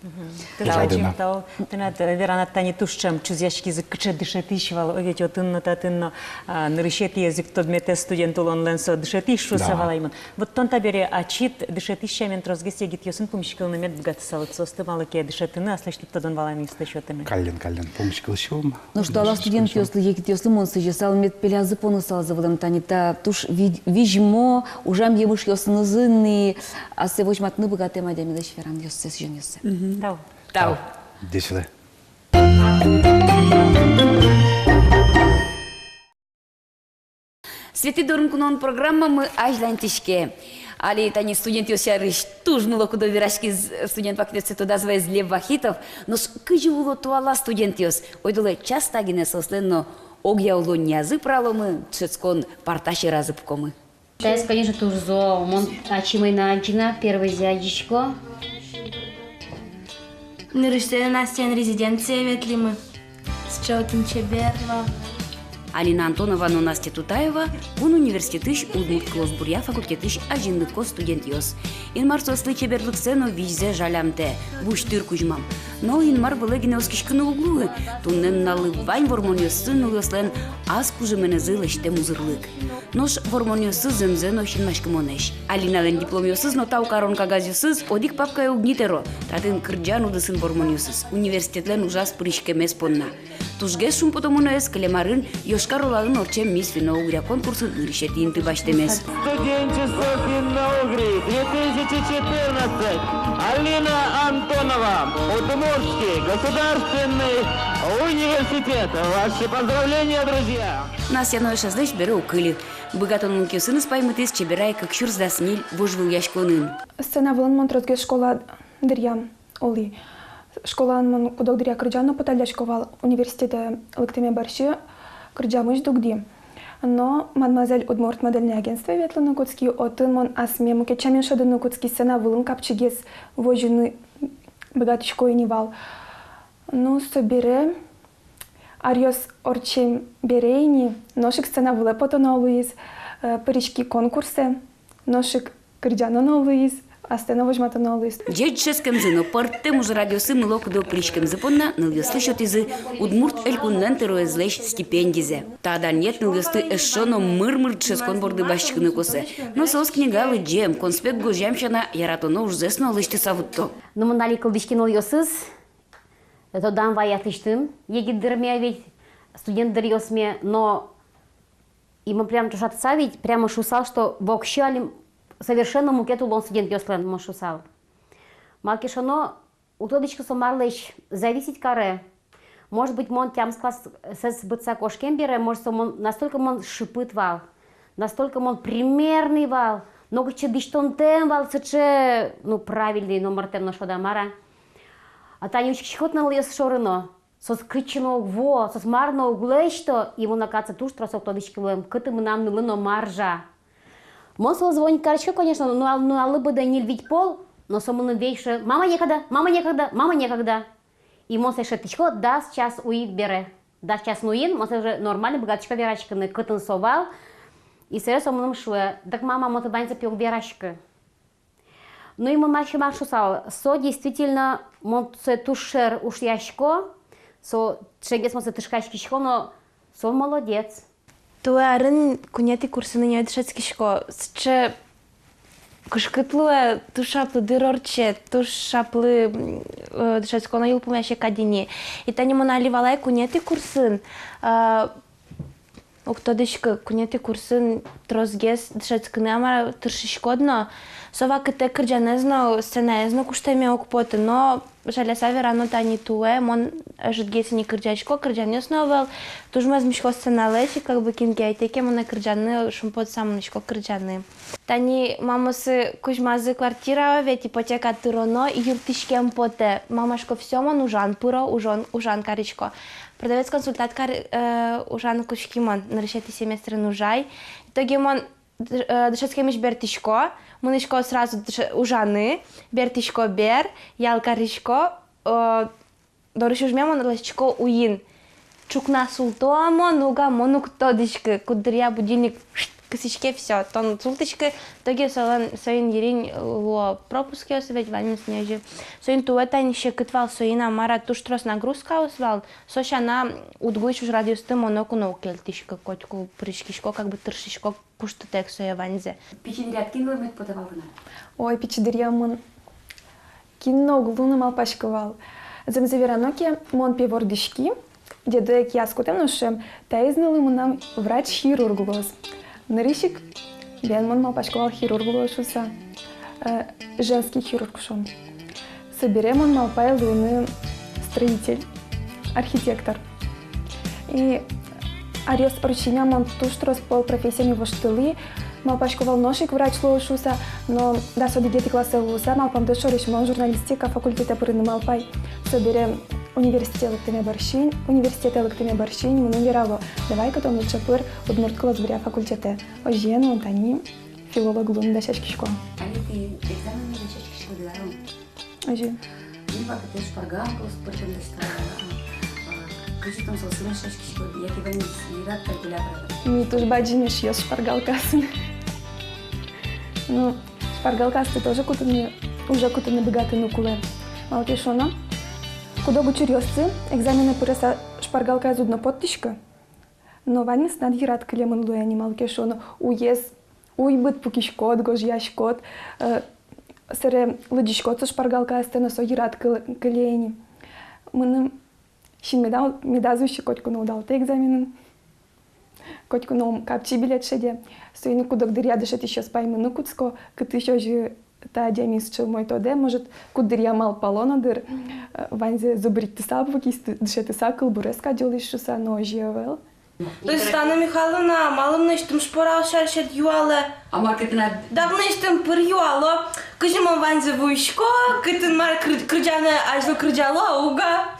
Мгм. Тау, ӟеч, тау. Тынад, э, веранад тани туж ӵем чузъяськизы, кыӵе дышетӥсь вал, о, ведь отын но, татын но, а, нырысетӥез ик тодметэз студент улонлэн со дышетӥсь шуыса валай мон. Да. Вот тон табере ачид дышетӥсь сямен тросгес егитъёсын пумиськылыны мед быгатысалыд, соосты малы ке дышетыны, аслэсьтыд тодон-валанъёсты сётыны. Каллен, каллен, пумиськылӥськом. Нош туала студентъёслы, егитъёслы мон сӥзьысал, мед пелязы поныса луозы вылэм тани та туж ви-, визьмо ужам емышъёсынызы ни, ассэ возьматыны быгатэм адямилэсь веранъёссэ, сӥзёнъёссэ. Мгм. Тау. Тау. Тау. Ӟеч луэ. «Светӥ дорын куноын» программамы азьланьтӥське. Али тани студентъёс сярысь туж мыло-кыдо вераськиз студент вакытъёссэ тодаз ваиз Лев Вахитов. Нош кызьы уло туала студентъёс? Ойдолэ часто гинэ соослэн но огъя улонниязы пыраломы, дышетскон парта сьӧразы пукомы. Таиз, конечно, туж зол. Мон ачим ӧй на адӟы на, первойзэ адӟисько. Нырысьсэ Настяен резиденцие ветлӥмы. Сыӵе отын чебер вал. Алина Антонова но Настя Тутаева кун университетысь удмурт кылосбуръя факультетысь азинлыко студентъёс. Инмар соослы чеберлыксэ но визьзэ жалямтэ, вузь тыр кузьмам. Но Инмар вылэ гинэ оскиськыны уг луы, туннэ нуналлы вань вормонъёссы нылъёслэн ас кужыменызы лэсьтэм узырлык. Нош вормонъёссы зэмзэ но синмаськымонэсь. Алиналэн дипломъёсыз но тау карон кагазъёсыз одӥг папкае уг ни тэро. Татын кырӟан удысын вормонъёсыз, университетлэн ужаз пыриськемез понна. Тужгес шумпотомы но ӧз кылем арын Йошкар-Олаын ортчем «Мисс Финно-Угрия» конкурсын нырысетӥ инты басьтэмез. Студенчество Финно-Угрии две тысячи четырнадцать. Алина Антонова, Удмуртский государственный университет. Ваши поздравления, друзья! Настя но эшезлэсь бере уг кыльы. Быгатонлыкъёсыныз паймытӥз чеберай кык сюрс дас ньыль вожвылъяськонын. Сцена вылын мон тросгес школа дыръям улӥ. Школаын мон куд-ог дыръя кырӟан но поталлясько вал, университетэ лыктэме бӧрсьы кырӟамысь дугдӥ. Но «Мадемуазель» удмурт модельное агентствое ветлыны кутски, отын мон асме мукет сямен шӧдыны кутски, сцена вылын капчигес возьыны быгатӥсько ини вал. Ну, собере аръёс ортчем бере ини нош ик сцена вылэ потоно луиз, э, пыриськи конкурсэ, нош ик кырӟано но луиз, астэ но возьматоно луиз. Ӟеч дышетскемзы но пӧртэм ужрадъёсы мыло-кыдо пыриськемзы понна нылъёслы сётӥзы Удмурт Элькунлэн тӧроезлэсь стипендизэ. Та данъет нылъёсты эшшо но мыр-мыр дышетскон борды басьтӥськыны косэ. Но соос книга лыдӟем, конспект гожъям сяна яратоно ужзэс но лэсьтыса вутто. Ну, мон али кылзӥськи нылъёсыз, тодам вай аслэсьтым егит дырме, ведь студент дыръёсме, но и мон прям ӵошатыса ведь прямо шуысал, что вообще али совершенно мукет улон студентъёслэн, мон шуысал. Малы ке шуоно, уг тодӥськы, со марлэсь зависеть каре. Может быть, мон тямыс классэз быдса кошкем бере, может, со мон, настолько мон шыпыт вал, настолько мон примерный вал, нокытчы дӥсьтонтэм вал сыӵе, ну, правильный номыртэм но шуод-а, мар-а. А тани учкиськод на нылъёс шоры но, соос кытчы но уг вуо, соос мар но уг лэсьто, и мон, оказывается, туж трос уг тодӥськы вылэм, кытын мынам нылы но мар-а. Мон солы звонить карисько, конечно, нуналлы быдэ ньыль-вить пол, но со мыным весь: «Мама, некогда, мама, некогда, мама, некогда». И мон сое шедьтӥсько дас час уид бере. Дас час нуин мон сое уже нормально быгатӥсько вераськыны, кытын со вал. И сое со мыным шуэ: «Дак, мама, мон тонэ ваньзэ пе уг вераськы». Ну и мон мар ке мар шуысал, со действительно, мон сое туж шер ушъясько, со ӵемгес мон сое тышкаськисько, но со молодец. Туэ арын куинетӥ курсын ини дышетскисько, сыӵе кышкыт луэ, туж шаплы дыр ортче, туж шаплы, м, э, дышетскон но йылпумъяське кадь ини. И тани мон али валай куинетӥ курсын, э, уг тодӥськы, куинетӥ курсын тросгес дышетскыны-а, мар-а, тыршиськод но, со вакытэ кырӟанэз но, сценаез но куштэмме уг поты, но Жаляса верано, тани туэ мон ӧжытгес ини кырӟасько, кырӟанъёс но ӧвӧл, туж мӧзмисько сценалэсь, и как бы кин ке ӧйтэ ке монэ кырӟаны, шумпотыса мынӥсько кырӟаны. Тани мамаосы кузьмазы квартирао, ведь ипотека тыроно, юрттӥськем потэ. Мама шуиське: всё, мон ужан пыро, ужан, ужан карисько. Продавец-консультант кар-, э, ужаны кутски мон, нырысетӥ семестрын ужай. Итоге мон д-, э, дышетскемысь бертӥсько, мынӥсько сразу дыше-, ужаны, бертӥсько бер, ял карисько, э, дорысь ужме мон лэсьтӥсько уин. Ӵукна султо-а мон, уг-а, мон уг тодӥськы. Куддыръя будильник кысӥське, всё, тон султӥськы. Итоге солэн, соин йырин луо пропускъёс, ведь ваньмыз ини озьы. Соин туэ тани секыт вал, соин-а, мар-а, туж трос нагрузкаос вал. Со сяна УдГУысь ужрадъёсты мон ноку но уг кельтӥськы, котьку пыриськисько, как бы тыршисько куштытэк сое ваньзэ. Пичи дыръяд кин луэм потэ вал тынад? Ой, пичи дыръямын кин но уг луыны малпасько вал. Зэмзэ верано ке, мон пе вордӥськи, дедо ик яз кутэм но шуэм: таиз нылы мынам врач-хирург луоз. Нырысь ик бен мон малпасько вал хирург луоз шуыса, э, женский хирург шуом. Собере мон малпай луыны строитель, архитектор. И аръёс ортчемын, мон туж трос пол профессияме воштылӥ, малпасько вал нош ик врач луо шуыса, но дас одӥгетӥ классэ луыса, малпамдэ шорысь мон журналистика факультетэ пырыны малпай. Собере университетэ лыктэме бӧрсьы, университетэ лыктэме бӧрсьы мыным верало: давай-ка тон лучше пыр удмурт кылосбуръя факультетэ. Озьыен, мон тани филолог луыны дасяськисько. Али тӥ экзаменлы дасяськиськоды-а? Озьы. Мон вакытэ шпаргалкаос пӧртэм дасясько. Кызьы тон соосын дасяськиськод, яке ваньмыз йырад калькулятор? Ми туж бадӟым эшъёс шпаргалкаосын. Ну, шпаргалкаосты тоже кутыны, уже кутыны быгатыны кулэ. Малы ке шуоно, куд-ог учыръёсы экзаменэ пырыса шпаргалкаез уд но поттӥськы. Но ваньмыз тынад йырад кылемын луэ ини, малы ке шуоно уез уйбыт пукиськод, гожъяськод, э, сэре лыдӟиськод со шпаргалкаостэ но, со йырад кыл-, кыле ини. Мыным син меда-, медаз усьы, котьку но удалтэ экзаменын. Котьку но ум капчи билет шеде. Соин ик куд-ог дыръя дышетӥсьёс паймыны кутско, кытысь озьы та адямиез сыӵе умой тодэ, может, куддыръя малпало но дыр, э, ваньзэ зубритьтыса пукиз, ды-, дышетыса, кылбурез кадь улӥз шуыса, но озьы ӧвӧл. Светлана Михайловна, малы мынэсьтым шпоръёс сярысь ӧд юалэ? А мар ке тынад? Да мынэсьтым пыр юало, кызьы мон ваньзэ вуисько, кытын мар кыр-, кырӟаны азьло кырӟало, уг-а.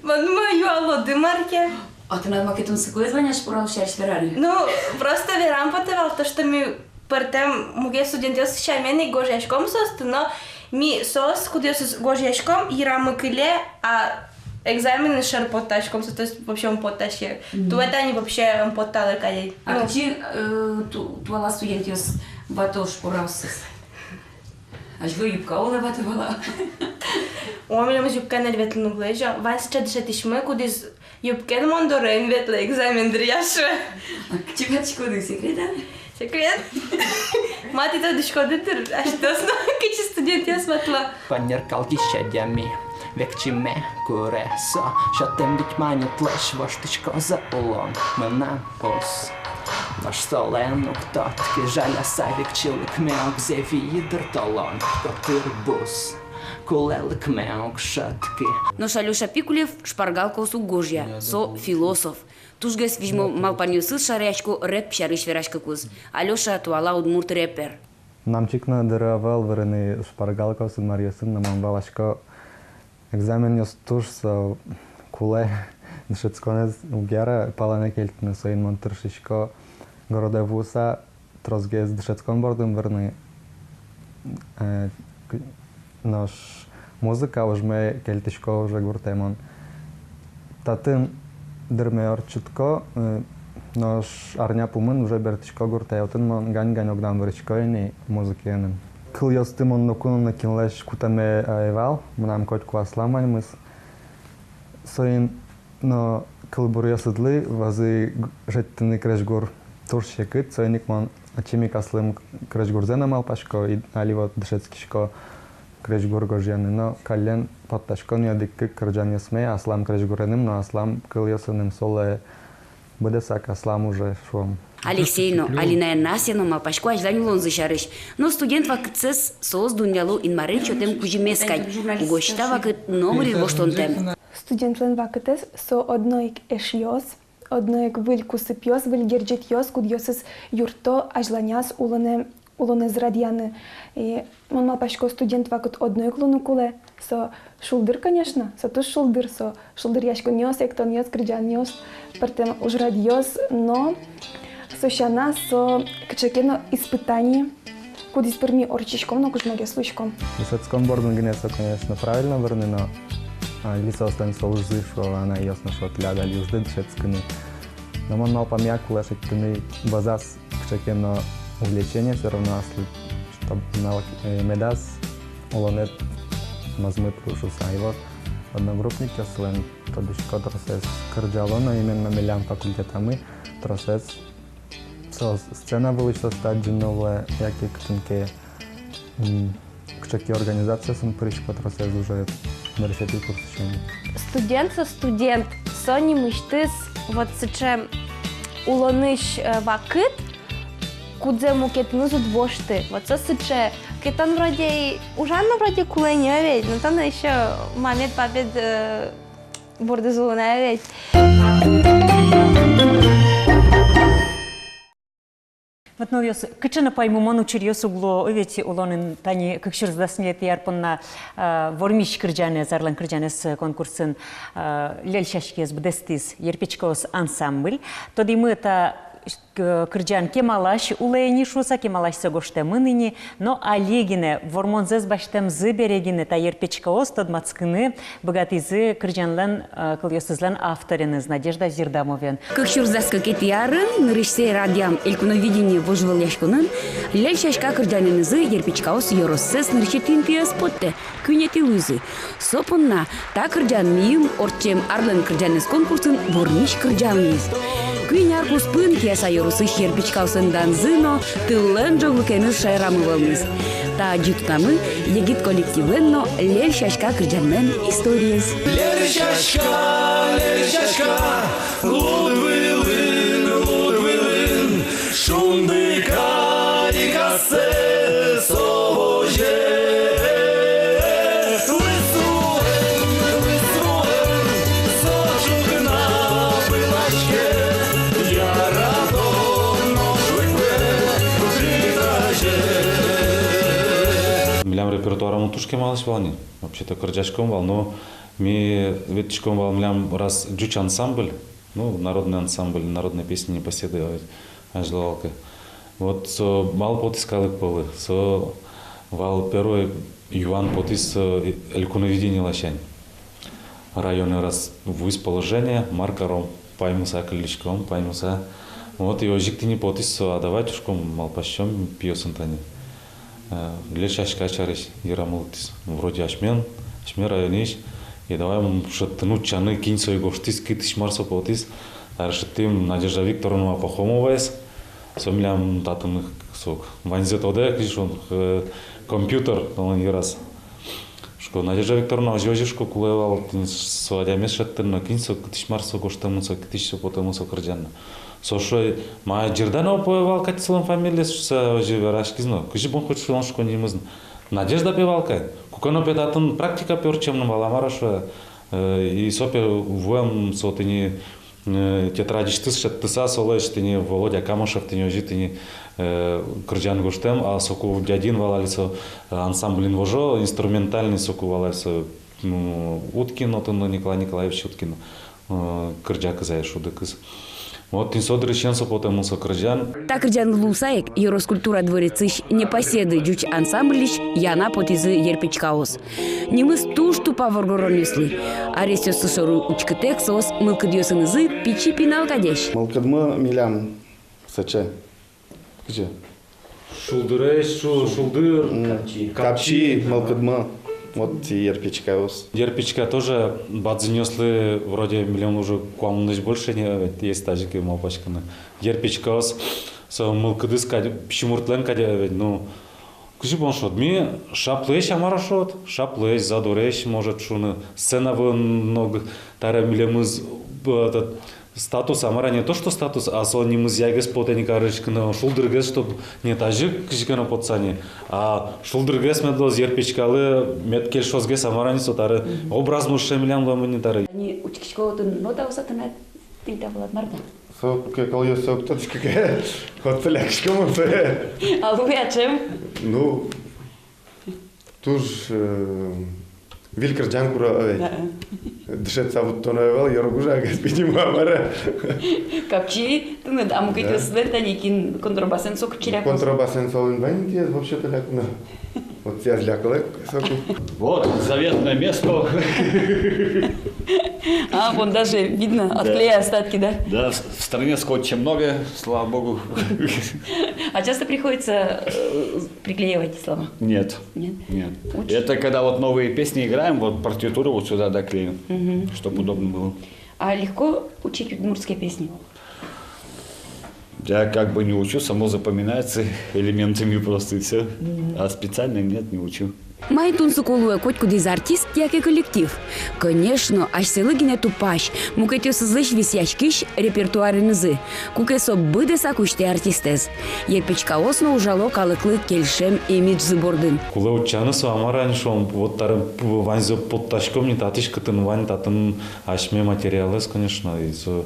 Мон ма юалоды мар ке. А тынад мар ке тунсыкоед вань-а шпоръёс сярысь вераны? Ну, просто верам потэ вал то, что ми пӧртэм мугез студентъёс сямен ик гожъяськом соосты, но ми соос, кудъёсыз гожъяськом, йырамы кыле, а экзаменын шер поттаськом соос, то есть вообще ум поттаське. Мгм. Туэ тани вообще ум потталэ кадь ай. А ну. Кыӵе, э, ту-, туала студентъёс вато шпоръёссэс? Азьло юбка улэ вато вал-а? О, милемыз юбкаен ветлыны уг луы озьы. Вань сыӵе дышетӥсьмы, кудӥз юбкаен мон доры эн ветлэ экзамен дыръя, шуэ. А кытчы ватӥськоды, секрет-а? Секрет. Ма тӥ тодӥськоды дыр, асьтэос но кыӵе студентъёс ватыло. Панер калгись адями векчиме куре со, сётэм вить манетлэсь воштӥськоз улон мынам пус. Нош солэн уг тодӥськы, жаляса, векчилыкме уг зэви, дыр, толон котыр бус. Кулэлыкме уг шӧдӥськы. Нош Алёша Пикулев шпаргалкаос уг гожъя, со философ. Тужгес визьмо малпанъёсыз шараясько рэп сярысь вераськыкуз. Алёша туала удмурт рэпер. Мынам чик но дыр ӧвӧл вырыны шпаргалкаосын, маръёсын, но мон валасько, экзаменъёс туж со кулэ, дышетсконэз уг яра палэнэ кельтыны, соин мон тыршисько городэ вуыса тросгес дышетскон бордын вырыны, э, к-, нош музыка ужме кельтӥсько уже гуртэ мон. Татын дырме ортчытӥсько, э, нош арня пумын уже бертӥсько гуртэ, отын мон гань-гань огнам вырисько ини музыкаеным. Кылъёсты мон ноку но кинлэсь кутэме ӧй вал, мынам котьку аслам ваньмыз. Соин но кылбуръёсыдлы вӧзы г-, шедьтыны крезьгур туж секыт, соин ик мон ачим ик аслым крезьгурзэ но малпасько, и али вот дышетскисько крезьгур гожъяны, но каллен поттасько ни одӥг-кык кырӟанъёсме аслам крезьгуреным но аслам кылъёсыным, солы быдэсак аслам уже, шуом. Алексей но, Алинаен Настя но малпасько азьлань улонзы сярысь. Но студент вакытсэс соос дунъяло Инмарен сётэм кузьымез кадь. Угось та вакыт номыр ик воштонтэм. Студентлэн вакытэз — со одно ик эшъёс, одно ик выль кусыпъёс, выль герӟетъёс, кудъёсыз юртто азьланяз улонэ, улонэз радъяны. И мон малпасько, студент вакыт одно ик луыны кулэ. Со шулдыр, конечно, со туж шулдыр, со шулдыръяськонъёс, эктонъёс, кырӟанъёс, пӧртэм ужрадъёс, но со сяна со кыӵе ке но испытание, кудӥз пыр ми ортчиськом но кужмогес луиськом. Дышетскон бордын гинэ со, конечно, правильно вырны, но, а, али соослэн солызы, шуо, анайёс но, шуо, тӥляд али ужды дышетскыны. Но мон малпамъя, кулэ шедьтыны базас кыӵе ке но увлечение всё равно аслыд, чтоб навык, э, медаз улонэд мӧзмыт луы шуыса. И вот одногруппникъёслэн, тодӥсько, тросэз кырӟало но, именно милям факультетамы тросэз со сцена вылысь соос адӟыны луэ, яке кытын ке, м, кыӵе ке организациосын пырисько, тросэз уже нырысетӥ курсысен. Студент со студент, со нимысьтыз вот сыӵе улонысь, э, вакыт, кудзэ мукетыныз уд вошты. Вот со сыӵе, ке тон вроде и ужан но вроде кулэ ни, а ведь, но тон ещё мамед-папед, э, бордыз улон, а ведь. Вот, нылъёс, кыӵе но паймымон учыръёс уг луо ведь улонын. Тани кык сюрс дас ньылетӥ ар понна, а, «Вормись кырӟанэз», «Арлэн кырӟанэз» конкурсын, а, «Льӧль сяськаез» быдэстӥз «Ерпечкаос» ансамбль. Тодӥмы, та, э, кырӟан кемалась улэ ини шуыса, кемалась со гожтэмын ини, но али гинэ, вормонзэс басьтэмзы бере гинэ, та «Ерпечкаос» тодматскыны быгатӥзы кырӟанлэн, э, кылъёсызлэн автореныз, Надежда Зирдамовен. Кык сюрс дас кыкетӥ арын нырысьсэ радъям «Элькуновидение» вожвылъяськонын «Льӧль сяська» кырӟанэнызы «Ерпечкаос» ёроссэс нырысетӥ интыяз поттэ, куинетӥ луизы. Со понна та кырӟан мийым ортчем «Арлэн кырӟанэз» конкурсын вормись кырӟан луиз. Куинь ар куспын Кияса ёросысь «Ерпечкаослэн» данзы но тыллэн ӝоглыкеныз шаерамы вӧлмиз. Та ӟуч тамы егит коллективлэн но «Льӧль сяська» кырӟанлэн историез. Льӧль сяська, льӧль сяська, луд вылын, луд вылын, шунды карикассэ со возе. Лысуэн, лысуэн, со ӵукна пылаське, яратоно шуэ, притазе. Милям репертуарамы туж кемалась вал ни. Вообще-то кырӟаськом вал, но ми ветлӥськом вал, милям раз ӟуч ансамбль, ну, народный ансамбль, народной песни «Непоседы», а, азьло вал ке. Вот со малы потӥз калык пӧлы, со вал первой юан потӥз, э, «Элькуновидение» ласянь. Районэ раз вуиз положение, мар каром, паймыса кыллиськом, паймыса. Вот и озьы ик тӥни потӥз со, а давайте, шуиськом, малпаськом пиосын тани. Э, «Льӧль сяська» сярысь йырамы лыктӥз. Вроде асьмелэн, асьме районысь. И давай, м, шедьтыны, утчаны, кин сое гожтӥз, кытысь мар со потӥз. Табере шедьтӥм Надежда Викторовна Пахомоваез. Со милям татын, со ваньзэ тодэ, кызьы шуон, э, компьютер, тонэн йыраз. Шуисько, Надежда Викторовна, озьы, озьы, шуисько, кулэ вал тӥни со адямиез шедьтыны но, кин со, кытысь мар со гожтэмын, со кытысь со потэмын, со кырӟан но. Со шуэ, ма, ӟырдано пое вал кадь солэн фамилиез, шуса озьы вераськиз но. Кызьы бон хоть шуон, шуисько, нимыз. Надежда пе вал кадь. Куке но пе татын практика пе ортчемын вал, а мар-а, шуэ. Э, и со пе вуэм, со тӥни, э, тетрадьысьтыз шедьтыса, солэсь тӥни Володя Камышев тӥни озьы тӥни, э, кырӟан гожтэм, а соку дядьын вал али со, э, ансамбльын вожо, инструментальный соку вал али со, ну, Уткин отын, ну, Николай Николаевич Уткин, э, кырӟа кызэ, шудо кыз. Вот тӥни со дырысен со потэмын со кырӟан. Та кырӟан луыса ик ёрос культура дворецысь «Непоседы» ӟуч ансамбльысь яна потӥзы «Ерпечкаос». Нимыз туж тупа воргоронъёслы. Аресъёссы шоры учкытэк, соос мылкыдъёсынызы пичи пинал кадесь. Мылкыдмы милям сыӵе. Кызьы? Шулдыресь, шу-, шулдыр. М, капчи. Капчи, мылкыдмы. Вот и «Ерпечкаос». «Ерпечка» тоже бадӟымъёслы вроде милемлы уже куамынлэсь больше ни, ведь есть тазьы ик малпаськыны. «Ерпечкаос», со мылкыдыз кадь, пичи муртлэн кадь, ведь, ну, кызьы бон шуод, ми шаплыесь, а мар-а шуод, шаплыесь, задоресь, может шуыны, сцена вылын но г-, таре милемыз, б-, этот, Статус, а мар-а, не то что статус, а со нимызъягес потэ ни карыськыны, шулдыргес, чтоб не тазьы кызьы ке но потса ни, а шулдыргес мед луоз, Ерпечкалы мед кельшозгес, а мар-а, не со тары. Мгм. Образмы сыӵе милям луэмын ни тары. Тани учкисько, отын нотаос-а тынад, тӥни та вылад, мар-а? Со куке кылъёссэ уг тодӥськы ке, отсы лякисько мон сое. А луэ-а, ӵем? Ну, туж, э, выль кырӟан куро, ой. А-а. Дышетса вуттоно ӧвӧл, йыргужагес, видимо, а мар-а. Капчи тыныд, а мукетъёслэн, да, тани кин контрабасэн, со кытчы лякоз? Контрабасэн солэн вань интыяз вообще-то ляконо. Вот сяз лякылэ соку. Вот заветное место. А, вон даже видно, да, от клея остатки, да? Да, в, в стране скотча много, слава богу. А часто приходится, э, приклеивать слова? Нет. Нет? Нет. Уч- Это когда вот новые песни играем, вот партитуру вот сюда, да, клеим, мгм, чтоб удобно было. А легко учить удмуртские песни? Я как бы не учу, само запоминается элементами просто, и всё. Мгм. А специально нет, не учу. Маин тунсыко луэ котькудӥз артист яке коллектив? Конечно, асьсэлы гинэ тупась, мукетъёсызлэсь висъяськись репертуаренызы. Куке со быдэсак усьтэ артистэз. Ерпечкаос но ужало калыклы кельшем имиджзы бордын. Кулэ утчаны со, а мар-а, ни шуом, вот тары п-, ваньзэ поттаськом ни татысь, кытын вань, татын асьме материалэз, конечно, и со,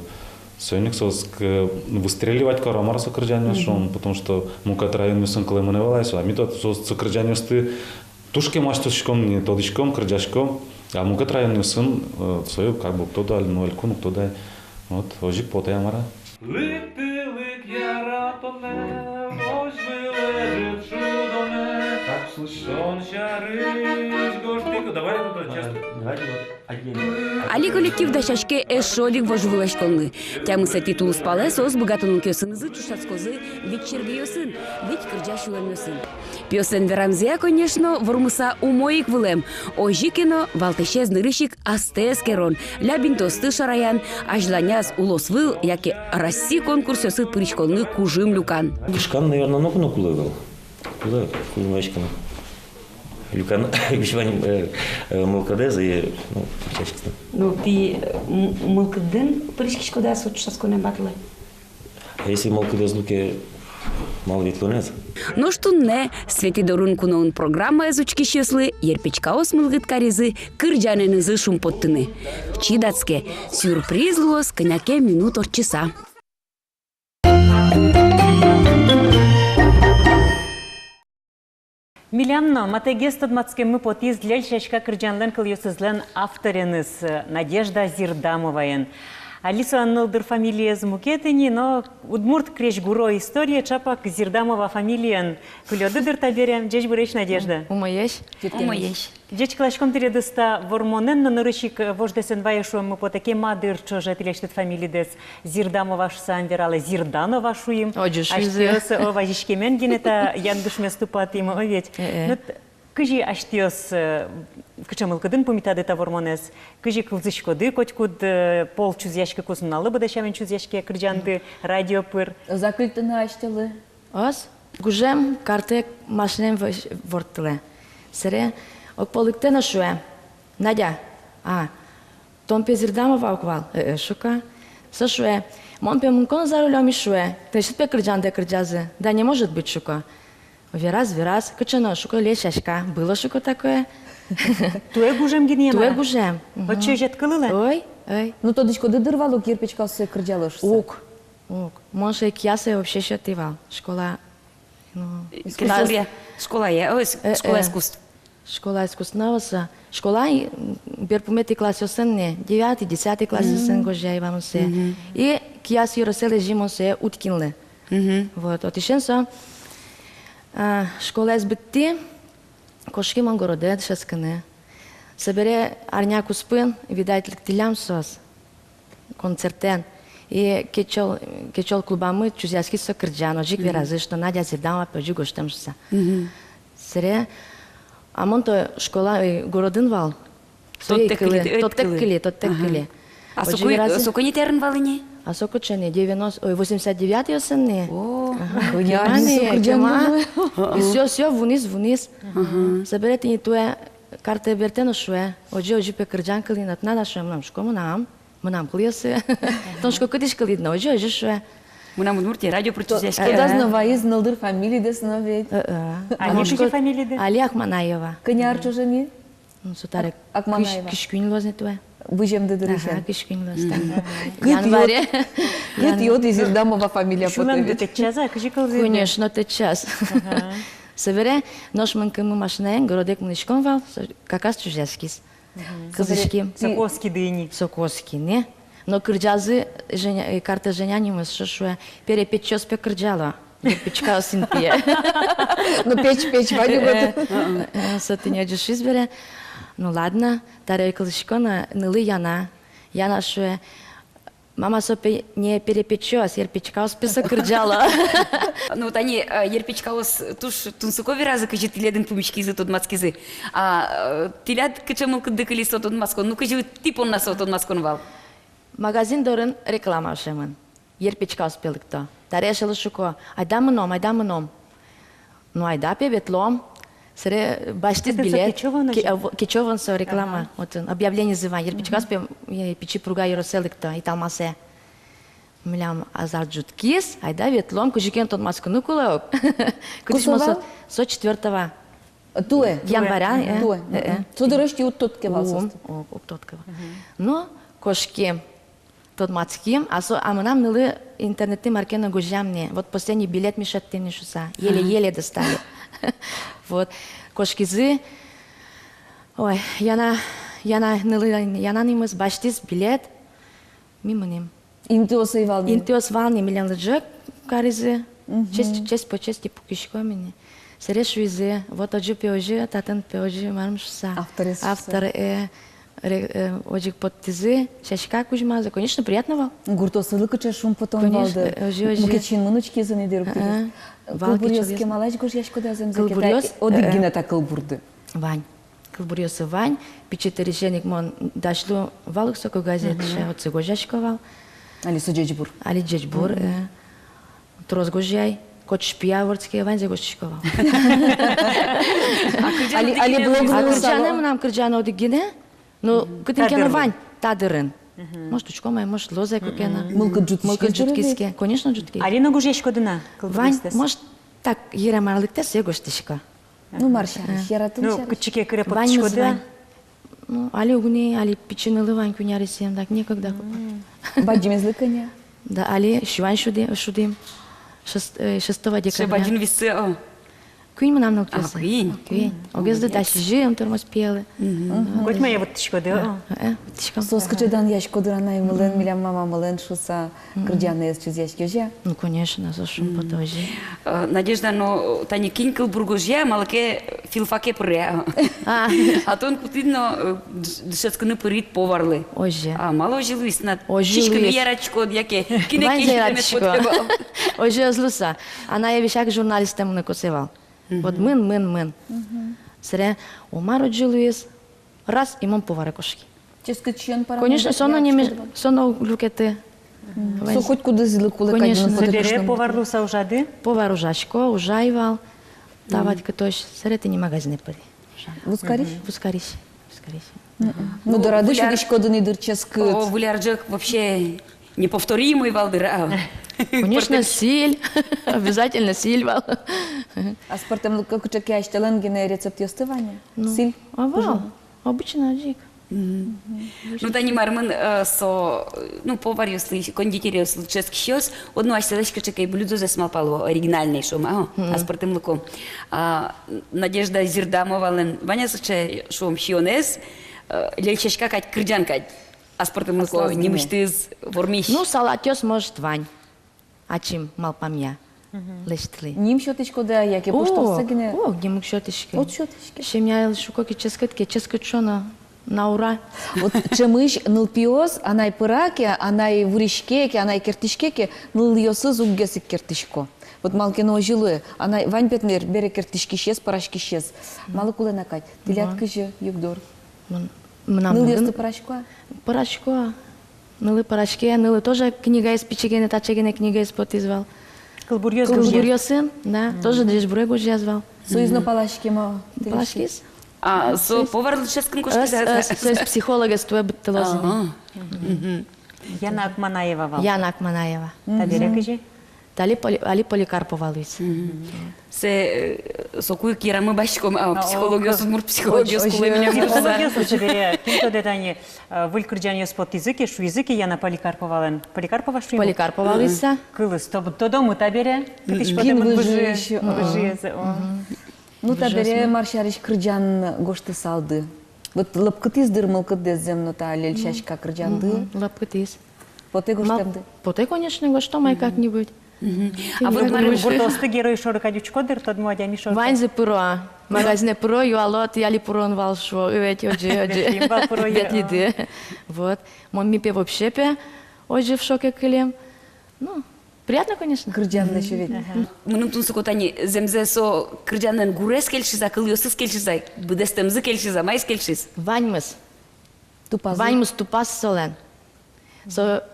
соин ик соос к-, выстреливать каро, а мар-а, со кырӟанъёс, мгм, шуом, потому что мукет районъёсын кылэмын ӧвӧл ай со, а ми то соос, со кырӟанъёсты туж кемалась тодӥськом ни, тодӥськом, кырӟаськом, а мукет районъёсын, э, сое как бы уг тодо али, ну, элькун уг тодо ай. Вот, озьы ик потэ, а мар-а. Лыктылык яратонэ, вожвылэ ӝыт шудонэ, капшылысь шон сярысь гожтӥсько. Давай вот сейчас. Давайте вот отдельно. Али коллектив дасяське эшшо одӥг вожвылъяськонлы. Тямысэтӥ тулыспалэ соос быгатонлыкъёсынызы ӵошатскозы вить сергейёсын, вить кырӟа сюлэмъёсын. Пиослэн верамзыя, конечно, вормыса умой ик вылэм. Озьы ке но, валтӥсез нырысь ик астэ эскерон, лябинтыосты шараян, азьланяз улосвыл яке Россия конкурсъёсы пыриськонлы кужым люкан. Кышкан, наверное, ноку но кулэ ӧвӧл. Кулэ, кулэ, мар ке но. Люкан, вань, э, э, мылкыдэз и, ну, чачкыста. Ну, тӥ, э, м-, мылкыдын пыриськиськоды-а со ӵошатсконэ, батлэ? Если мылкыдэз луэ ке, малы ветлонэз. Нош туннэ «Светӥ дорын куноын» программаез учкисьёслы Ерпечкаос мылкыд каризы кырӟанэнызы шумпоттыны. Чидатске, сюрприз луоз кӧня ке минут ортчыса. Милям но матэгес тодматскеммы потӥз «Ляль сяська» кырӟанлэн кылъёсызлэн автореныз, э, Надежда Зирдамоваен. Али солэн нылдыр фамилиез мукет ини, но удмурт крезьгуро историе чапак Зирдамова фамилиен кылёды дыр табере. Ӟечбуресь, Надежда. Умоесь. Умоесь. Ӟечкыласьком тӥледыз та вормонэн, но нырысь ик, э, вождэс эн вае, шуэммы потэ, кема дыр ӵоже тӥлесьтыд фамилидэс Зирдамова шуса эн вералэ, Зирданова шуим. Озьы шуизы. Асьтэос, о, вазиськемен гинэ та янгышмес тупатӥм, о ведь. Э-э. Ну, т-, кызьы асьтэос, э, кыӵе мылкыдын пумитады та вормонэз, кызьы кылзӥськоды котькуд, э, пол чузъяськыкуз, нуналлы быдэ сямен чузъяське кырӟанды радио пыр. Закыльтыны асьтэлы. Ӧз, гужем, картэк машинаен вӧсь-, ворттылэ. Сэре огпол лыктэ но шуэ: «Надя, а, тон пе Зирдамова ук вал?» «Э-э», шуко. Со шуэ: «Мон пе мынӥсько но за рулём и, шуэ, тынэсьтыд пе кырӟандэ кырӟазы». «Да не может быть», шуко. Вераз, вераз, кыӵе но, шуко, «Ляль сяська». Было, шуко, такое. Туэ гужем гинэ-а? Туэ гужем. Мгм. Отчы ӧжыт кылылэ? Ой, ой. Ну, тодӥськоды дыр вал ук Ерпечкаосы кырӟало шуса? Уг. Уг. Мон сое киясэ вообще сётӥ вал. Школа, ну, искусств-, школае, ой, с-, э, школа, э, искусств. Школа искусств, но со школа, и, м, берпуметӥ классъёсын ни, девятый, десятый классъёсын, мгм, гожъяй вал мон сое. Мгм. И Кияс ёросэ лэзим мон сое Уткинлы. Мгм. Вот, отысен со, а, школаез быдтӥ, кошки мон городэ дышетскыны. Собере арня куспын, видать, лыктӥллям соос концертэн. И «Кечол», «Кечол» клубамы чузъяськиз со кырӟан, озьы ик, мгм, веразы, что Надя Зирдамова пе озьы гожтэм шуса. Мгм. Сэре, а мон то школа, ой, городын вал. Тодтэк кылӥ, тодтэк кылӥ, тодтэк кылӥ. Ага. А соку, озьы веразы. Соку ни тӥ арын вал ини? А соку кыӵе ни, девяносто, ой, восемьдесят девятый ӧсын ни. О, ага. Кема ни, кема. Всё, всё, вуниз, вуниз. Ага. Собере тӥни туэ картэ бертэ но шуэ: «Озьы, озьы пе кырӟан кылӥ на, тынад-а?» Шуэ мыным. Шуко: «Мынам». Мынам кылъёсы. Тон шуисько, кытысь кылӥд но, озьы, озьы шуэ. Мынам Удмуртие радио пыр чузъяське. Тодаз но вайиз, нылдыр фамилиды но ведь. Э-э. А мон кызьы шуисько, фамилиды? Али Акманаева. Кӧня ар ӵоже ни? Ну, со таре Акманаева. Кызь куинь луоз ни туэ. Быземды дырысен. Ага, кызь куинь луоз тани. Кыт январе. Кыт йод Изирдамова фамилия потэ ведь. Сюлэмды тэтчаз-а, кызьы кылзӥды? Конечно, тэтчаз. Ага. Собере, нош мынкымы машинаен, городэ ик мынӥськом вал, со-, как раз чузъяськиз. Кылзӥським. Соку оскиды ини. Соку оскиды ини. Но кырӟазы Женя, э, картэ Женя нимыз, со шуэ, перепечъёс пе кырӟало. Печкаос интые. Ну, печ, печ, вань ук отын. Э, э, со тӥни озьы шуиз бере. Ну, ладно, таре кылзӥсько но, нылы Яна. Яна шуэ, мама, со пе не перепечъёс, ерпечкаос пе со кырӟало. Ну, тани, э, ерпечкаос туж тунсыко веразы, кызьы тӥледын пумиськизы, тодматскизы. А, э, тӥляд кыӵе мылкыдды кылиз со тодматскон, ну, кызьы тӥ понна со тодматскон вал? Магазин дорын реклама ошемын. Ерпечкаос пе лыкто. Таре эшелы шуко, айда мыном, айда мыном. Ну, айда пе, ветлом. Сэре басьтӥз билет. Кечёвоын ке-, а, во-, Кечёвоын со реклама. Ага. Отын объявленизы вань. Ерпечкаос пе, э, Пичи Пурга ёросэ лыкто, Италмасэ. Милям азар ӝутскиз, айда ветлом, кызьы ке но тодматскыны кулэ ук. Кытысь мон со, со четвёртого. Туэ. Января, э. Туэ. Э, э. Со дырозь тӥ уд тодке вал соосты. Уг, уг тодке вал. Ну, кошким. Тодматским, а со, а мынам нылы интернетын мар ке но гожъям ни. Вот последний билет ми шедьтӥм ни шуса. Еле-еле достали. Вот. Кошкизы. Ой, Яна, Яна, нылы Яна нимыз, басьтӥз билет. Ми мынӥм. Интыос ӧй вал ни? Интыос вал ни, милемлы ӝӧк каризы. Честь, честь по чести пукиськом ини. Сэре шуизы, вот озьы пе озьы, татын пе озьы, марым шуса. Авторез шуса. Автор, э, ре-, э, озьы ик поттӥзы, сяська кузьмазы. Конечно, приятно вал. Гуртослы кыӵе шумпотон вал дыр. Конечно, озьы, озьы. Мукет синмын учкизы ни дыр. Э, э. Вал кылбуръёс кечылъёс. Ке малась гожъяськоды-а зэм-, кылбуръёс, э, э. Одӥг гинэ та кылбурды. Вань. Кылбуръёсы вань, пичи дырысен ик мон дась луы вал ук соку газетысь, отчы гожъясько вал. Али со ӟечбур. Али ӟечбур, э. Трос гожъяй, «Кочпия» вордске, ваньзэ гожтӥсько вал. Али, али блог. А кырӟанэ мынам, кырӟанэ одӥг гинэ, но кытын ке но вань, та дырын. Может, учком ай, может, луоз ай куке но. Мылкыд ӝутӥське. Мылкыд ӝутӥське. Конечно, ӝутӥське. Али но гожъяськоды на кылбуръёстэс? Вань, может, так, йырам арлыктэ, сое гожтӥсько. Ну, мар сярысь, яратон сярысь. Ну, кытчы ке кыре поттӥськоды-а? Ваньмыз вань. Ну, али уг ни, али пичи нылы вань, куинь аресъем, так некогда. Бадӟымезлы кӧня? Да, али сю вань шуди-, шудӥм. Шест-, э, шестого декабря. Сыӵе бадӟым виссы, о. Куинь мынам нылпиосы. А, куинь. Куинь. Огезлы дас сизьым, тырмоз пиелы. Мгм. Котьмае вуттӥськоды, о. Э, э, вуттӥськом. Соос кыӵе данъясько дыр анаймылэн, милям мамамылэн шуса. Кырӟанэз чузъяське, озьы-а? Ну, конечно, со шумпотэ озьы. Э, Надежда, но тани кин кылбур гожъя, малы ке филфаке пыре. А. А тон кутӥд но, э, дыш-, дышетскыны пырид поварлы. Озьы. А малы озьы луиз на? Озьы луиз. Сиськыны яратӥськод яке кинэ ке сиськыны потэ вал? Озьы ӧз луы со. Анае весяк журналистэ мыныны косэ вал. Вот мын, мын, мын. Сэре, о, мар озьы луиз? Раз, и мон поваре кошки. Ческыт сиён пӧрам. Конечно, со но нимыз, со но люкеты. Со котькудӥзлы кулэ кадь. Конечно. Собере повар луыса ужады? Повар ужасько, ужай вал. Та вадь кытозь, сэре тӥни магазинэ пыри. Вузкарись? Вузкарись. Вузкарись. Ну, дорады сюдӥськоды ни дыр ческыт. О, Выль ар ӝӧк вообще неповторимый вал дыр, а. Конечно, сӥль. Обязательно сӥль вал. Аспӧртэмлыко, кыӵе ке асьтэлэн гинэ рецептъёсты вань-а? Ну, сӥль. А вал. Обычно озьы ик. Ну, тани мармын, э, со, э, ну, поваръёслы, кондитеръёслы дышетскисьёс одно асьсэлэсь кыӵе ке блюдозэс малпало, оригинальной, шуом-а, о, аспӧртэмлыко. А, Надежда Зирдамовалэн вань-а сыӵе, шуом, сиёнэз, э, ляльчаська кадь, кырӟан кадь, аспӧртэмлыко, нимысьтыз вормись? Ну, салатъёс, может, вань. Ачим малпамъя лэсьтылӥ. Ним сётӥськоды-а, яке пуштоссэ гинэ? О, ним уг сётӥськы. Уд сётӥськы. Семьяелы шуко ке, ческыт ке, ческыт шуоно на ура. Вот ӵемысь нылпиос, анай пыра ке, анай вуриське ке, анай керттӥське ке, нылъёсыз уггес ик керттӥсько. Вот малы ке но озьы луэ, анай вань, бедный, бере керттӥськисез, пӧраськисез. Малы кулэ на кадь? Тӥляд кызьы, югдур? Мон, мынам нылъёсты пӧрасько-а? Пӧрасько. Нылы пӧраське, нылы тоже книгаез, пичи гинэ, таӵе гинэ книгаез потӥз вал. Кылбуръёс гожъяз. Кылбуръёсын, да, тоже ӟечбуре гожъяз вал. Соиз но палаське-а? Паласькиз. А, со поварлы дышетскыны кошкиз-а? Ӧз, ӧз, со психологез туэ быдтылоз ини. Ага. Мгм. Яна Акманаева вал. Яна Акманаева. Табере кызьы? Тали Поли-, али Поликарпова луиз. Мгм. Сэ, э, соку ик йырамы басьтӥськом, а, психологъёс, удмурт психологъёс кулэ милем шуыса. Психологъёс луыса бере, кин тодэ тани, э, выль кырӟанъёс потӥзы ке, шуизы ке Яна Поликарповалэн. Поликарпова шуим? Поликарпова луиз-а? Кылыз тодомы табере, кытысь потэмын выжы, выжыез, о. Ну, табере мар сярысь кырӟан гожтысалды? Вот лӧпкытӥз, дыр, мылкыддэс зэм но та «Лель сяська» кырӟанды. Мгм. Лӧпкытӥз. Потэ гожтэмды? Потэ, конечно, гожто мае как-нибудь. Мгм. А вот мар, гуртоосты герой шоры кадь учко, дыр, тодмо адями шоры? Ваньзы пыро. Магазинэ пыро, юало: «Тӥ али пырон вал?» — шуо. Ӧвӧл, озьы, озьы. Ветлӥды. Ветлӥды. Вот. Мон, ми пе вообще пе озьы в шоке кылем. Ну, приятно, конечно. Кырӟан лэсьтэ ведь. Ага. Мыным тунсыко тани, зэмзэ со кырӟанлэн гурез кельшиз-а, кылъёсыз кельшиз-а, быдэстэмзы кельшиз-а, маиз кельшиз? Ваньмыз. Тупазы. Ваньмыз тупаз солэн. Со,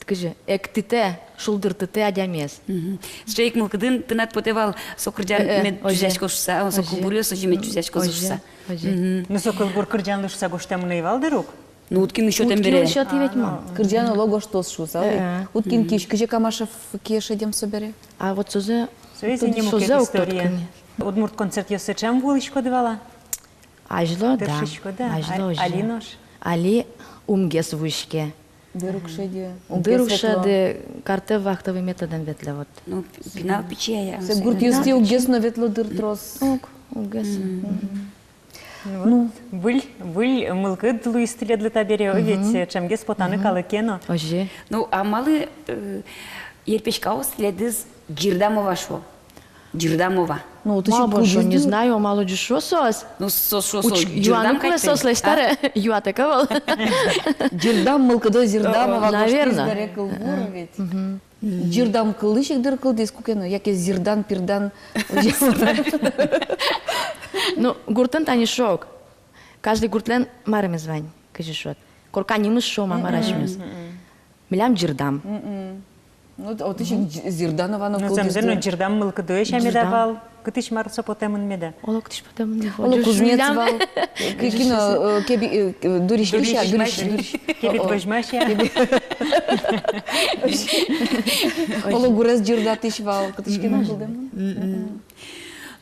кызьы, эктытэ, шулдыртытэ адямиез. Мгм. Сыӵе ик мылкыдын тынад потэ вал со кырӟан, э, э, мед ӵузъяськоз шуыса, о, со кылбуръёс озьы мед ӵузъяськозы шуыса. Озьы. Мгм. Ну, со кылбур кырӟан луыса гожтэмын ӧй вал, дыр, ук? Ну, уткин ик сётэм бере. Уткин ик сётӥ ведь мон. Кырӟан оло гожтоз шуыса, э, э. Уткин кись кызьы Камашев кие шедем собере. А вот созэ, созэ уг тодӥськы ни. Удмурт концертъёсы ӵем вуылӥськоды вал-а? Азьло, да. Тыршиськоды-а? Азьло, а-, озьы. Али нош? Али умгес вуиське. Дыр уг шеды. Дыр уг шеды, картэ вахтовый методэн ветлэ, вот. Ну, пинал пичи-а? Сэ гуртъёстӥ уггес но ветло, дыр, трос. Уг, уггес. Мгм. Ну, выль, выль мылкыд луиз тӥледлы табере, о, ведь, э, ӵемгес потаны калыке но. Озьы. Ну, а малы, э, ерпеськаос тӥледыз Ӟырдамова шуо? Ӟырдамова. Ну, вот ещё мало шуо, не знаю, мало ӟырдамова соос. Ну, соос шуо, соос ӟырдам кылэ, соос лэсьтарэ. Юатэк ӧвӧл. Ӟырдам мылкыдо Ӟырдамова гожтӥз, наверное, бере кылбур ведь. Мгм. Ӟырдам кылысь ик, дыр, кылдӥз куке но, яке зырдан-пырдан. Ну, гуртын тани шуо ук. Каждый гуртлэн марымез вань, кызьы шуод. Корка нимыз шуом-а, мар асьмеос. Милям Ӟырдам. Мгм. Ну, отысь ик Ӟ-, Зырданова но кылдӥз, дыр. Ну, зэмзэ но, Ӟырдам мылкыдоесь-а меда вал? Кытысь, мар со потэмын меда? Оло кытысь потэмын меда? Оло кузнец вал. Кин, э, кеби-, э, дурись-а, дурись, дурись. Кебит возьмась-а? Кебит. Оло гурез ӟырдатӥсь вал, кытысь ке но кылдэмын. Мгм.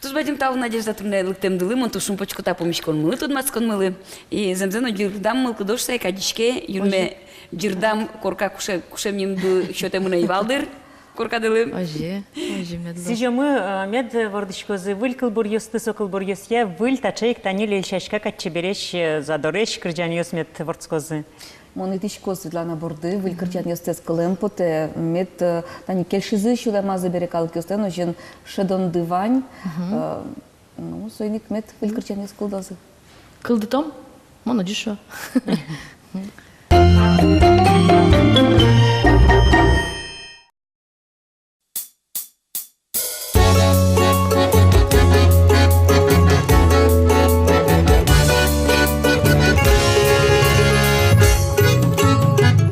Туж бадӟым тау, Надежда Тумнэ, лыктэмдылы. Мон туж шумпотӥсько та пумиськонмылы, тодматсконмылы. И зэмзэ но, Ӟырдам мылкыдо шуса ик адӟиське, юнме Ӟырдам корка куше-, кушем нимды сётэмын ӧй вал, дыр, коркадылы. Озьы, озьы мед луоз. Сӥзёмы, э, мед вордӥськозы выль кылбуръёсты, со кылбуръёсъя выль таӵе ик тани Лельсяська кадь чебересь, э, задоресь кырӟанъёс мед вордскозы. Мон итӥсько Светлана борды, выль кырӟанъёстэс кылэм потэ, мед, э, тани кельшизы сюлэмазы бере калыкъёслэн, озьыен, шӧдонды вань. Мгм. Э, ну, соин ик мед выль кырӟанъёс кылдозы. Кылдытом, мон озьы шуо.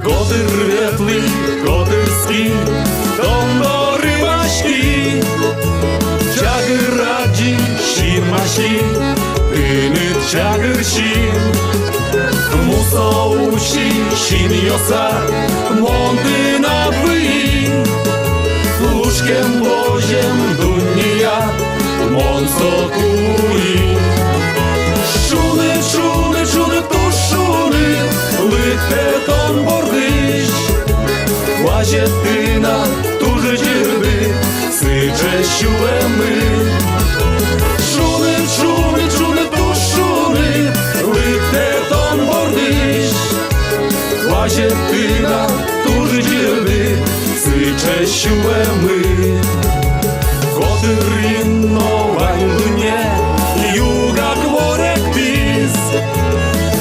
Котыр ветлӥ, котыр ски, тон доры васьки. Чагыр адӟи, синмаси, тыныд чагыр син. Мусо уси синъёсад мон тынад выйи. Лушкем-возем дуннеяд мон соку луи. Шуныт, шуныт, шуныт, туж шуныт, лыктэ тон бордысь. Куазед тынад туж ӟырдыт сыӵе сюлэмыд. Шуныт, шуныт, шуныт, туж шуныт, лыктэ тон бордысь. Куазед тынад туж ӟырдыт сыӵе сюлэмыд. Котырын но вань дунне югак воректӥз.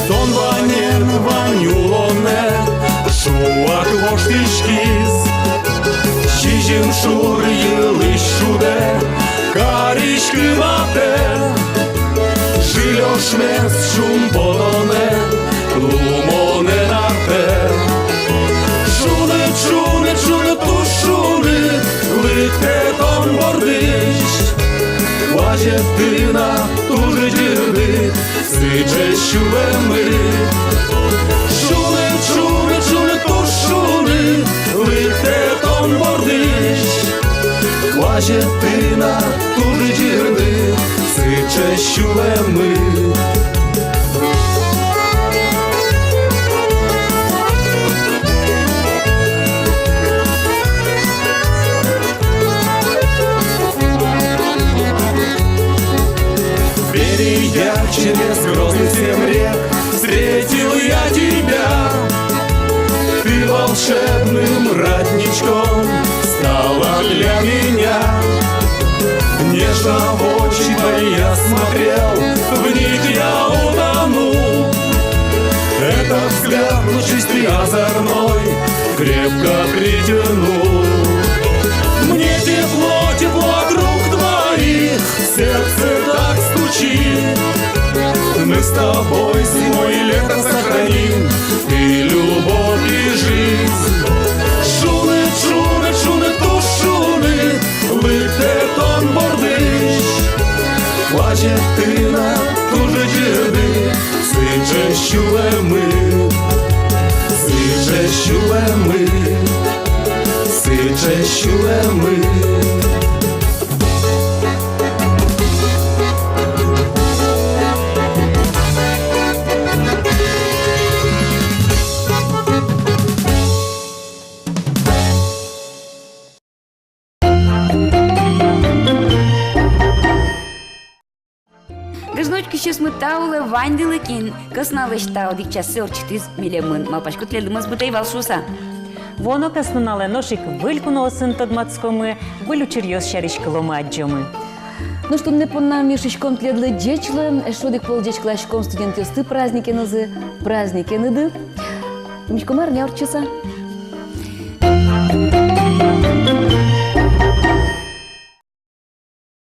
Тон ваньмын вань улонэ шуак воштӥськиз. Сизьым шур йылысь шудэ кариськы матэ. Шыль ошмес шумпотонэ лу монэ артэ. Шуныт, шуныт, шуныт, туж шуныт, лыктэ тон бордысь. Куазед тынад туж ӟырдыт Сюлэмы. Шуныт, шуныт, шуныт, туж шуныт, лыктэ тон бордысь. Куазед тынад туж ӟырдыт, сыӵе сюлэмы. Перейдя через грозный сем рек, встретил я тебя. Ты волшебным родничком стала для меня. Нежно в очи твои я смотрел, в них я утонул. Этот взгляд лучистый, озорной, крепко притянул. Мне тепло, тепло от рук твоих, сердце так стучит. Мы с тобой зимой и лето сохраним и любовь, и жизнь. Шуныт, шуныт, шуныт, туж шуныт, лыктэ тон бордысь. Куазед тынад туж ӟырдыт, сыӵе сюлэмы, сыӵе сюлэмы, сыӵе сюлэмы. Гажано учкисьёсмы, тау луэ ваньдылы, кин кӧснолэсь та одӥг часэ ортчытӥз милемын. Малпасько, тӥледымы ӧз быдэ вал шуыса. Вуоно кӧснуналэ нош ик выль куноосын тодматскомы, выль учыръёс сярысь кыломы, адӟомы. Нош туннэ понна ми шуиськом тӥледлы ӟеч луэ, эшшо одӥг пол ӟечкыласьком студентъёсты праздникенызы, праздникеныды. Пумиськом арня ортчыса.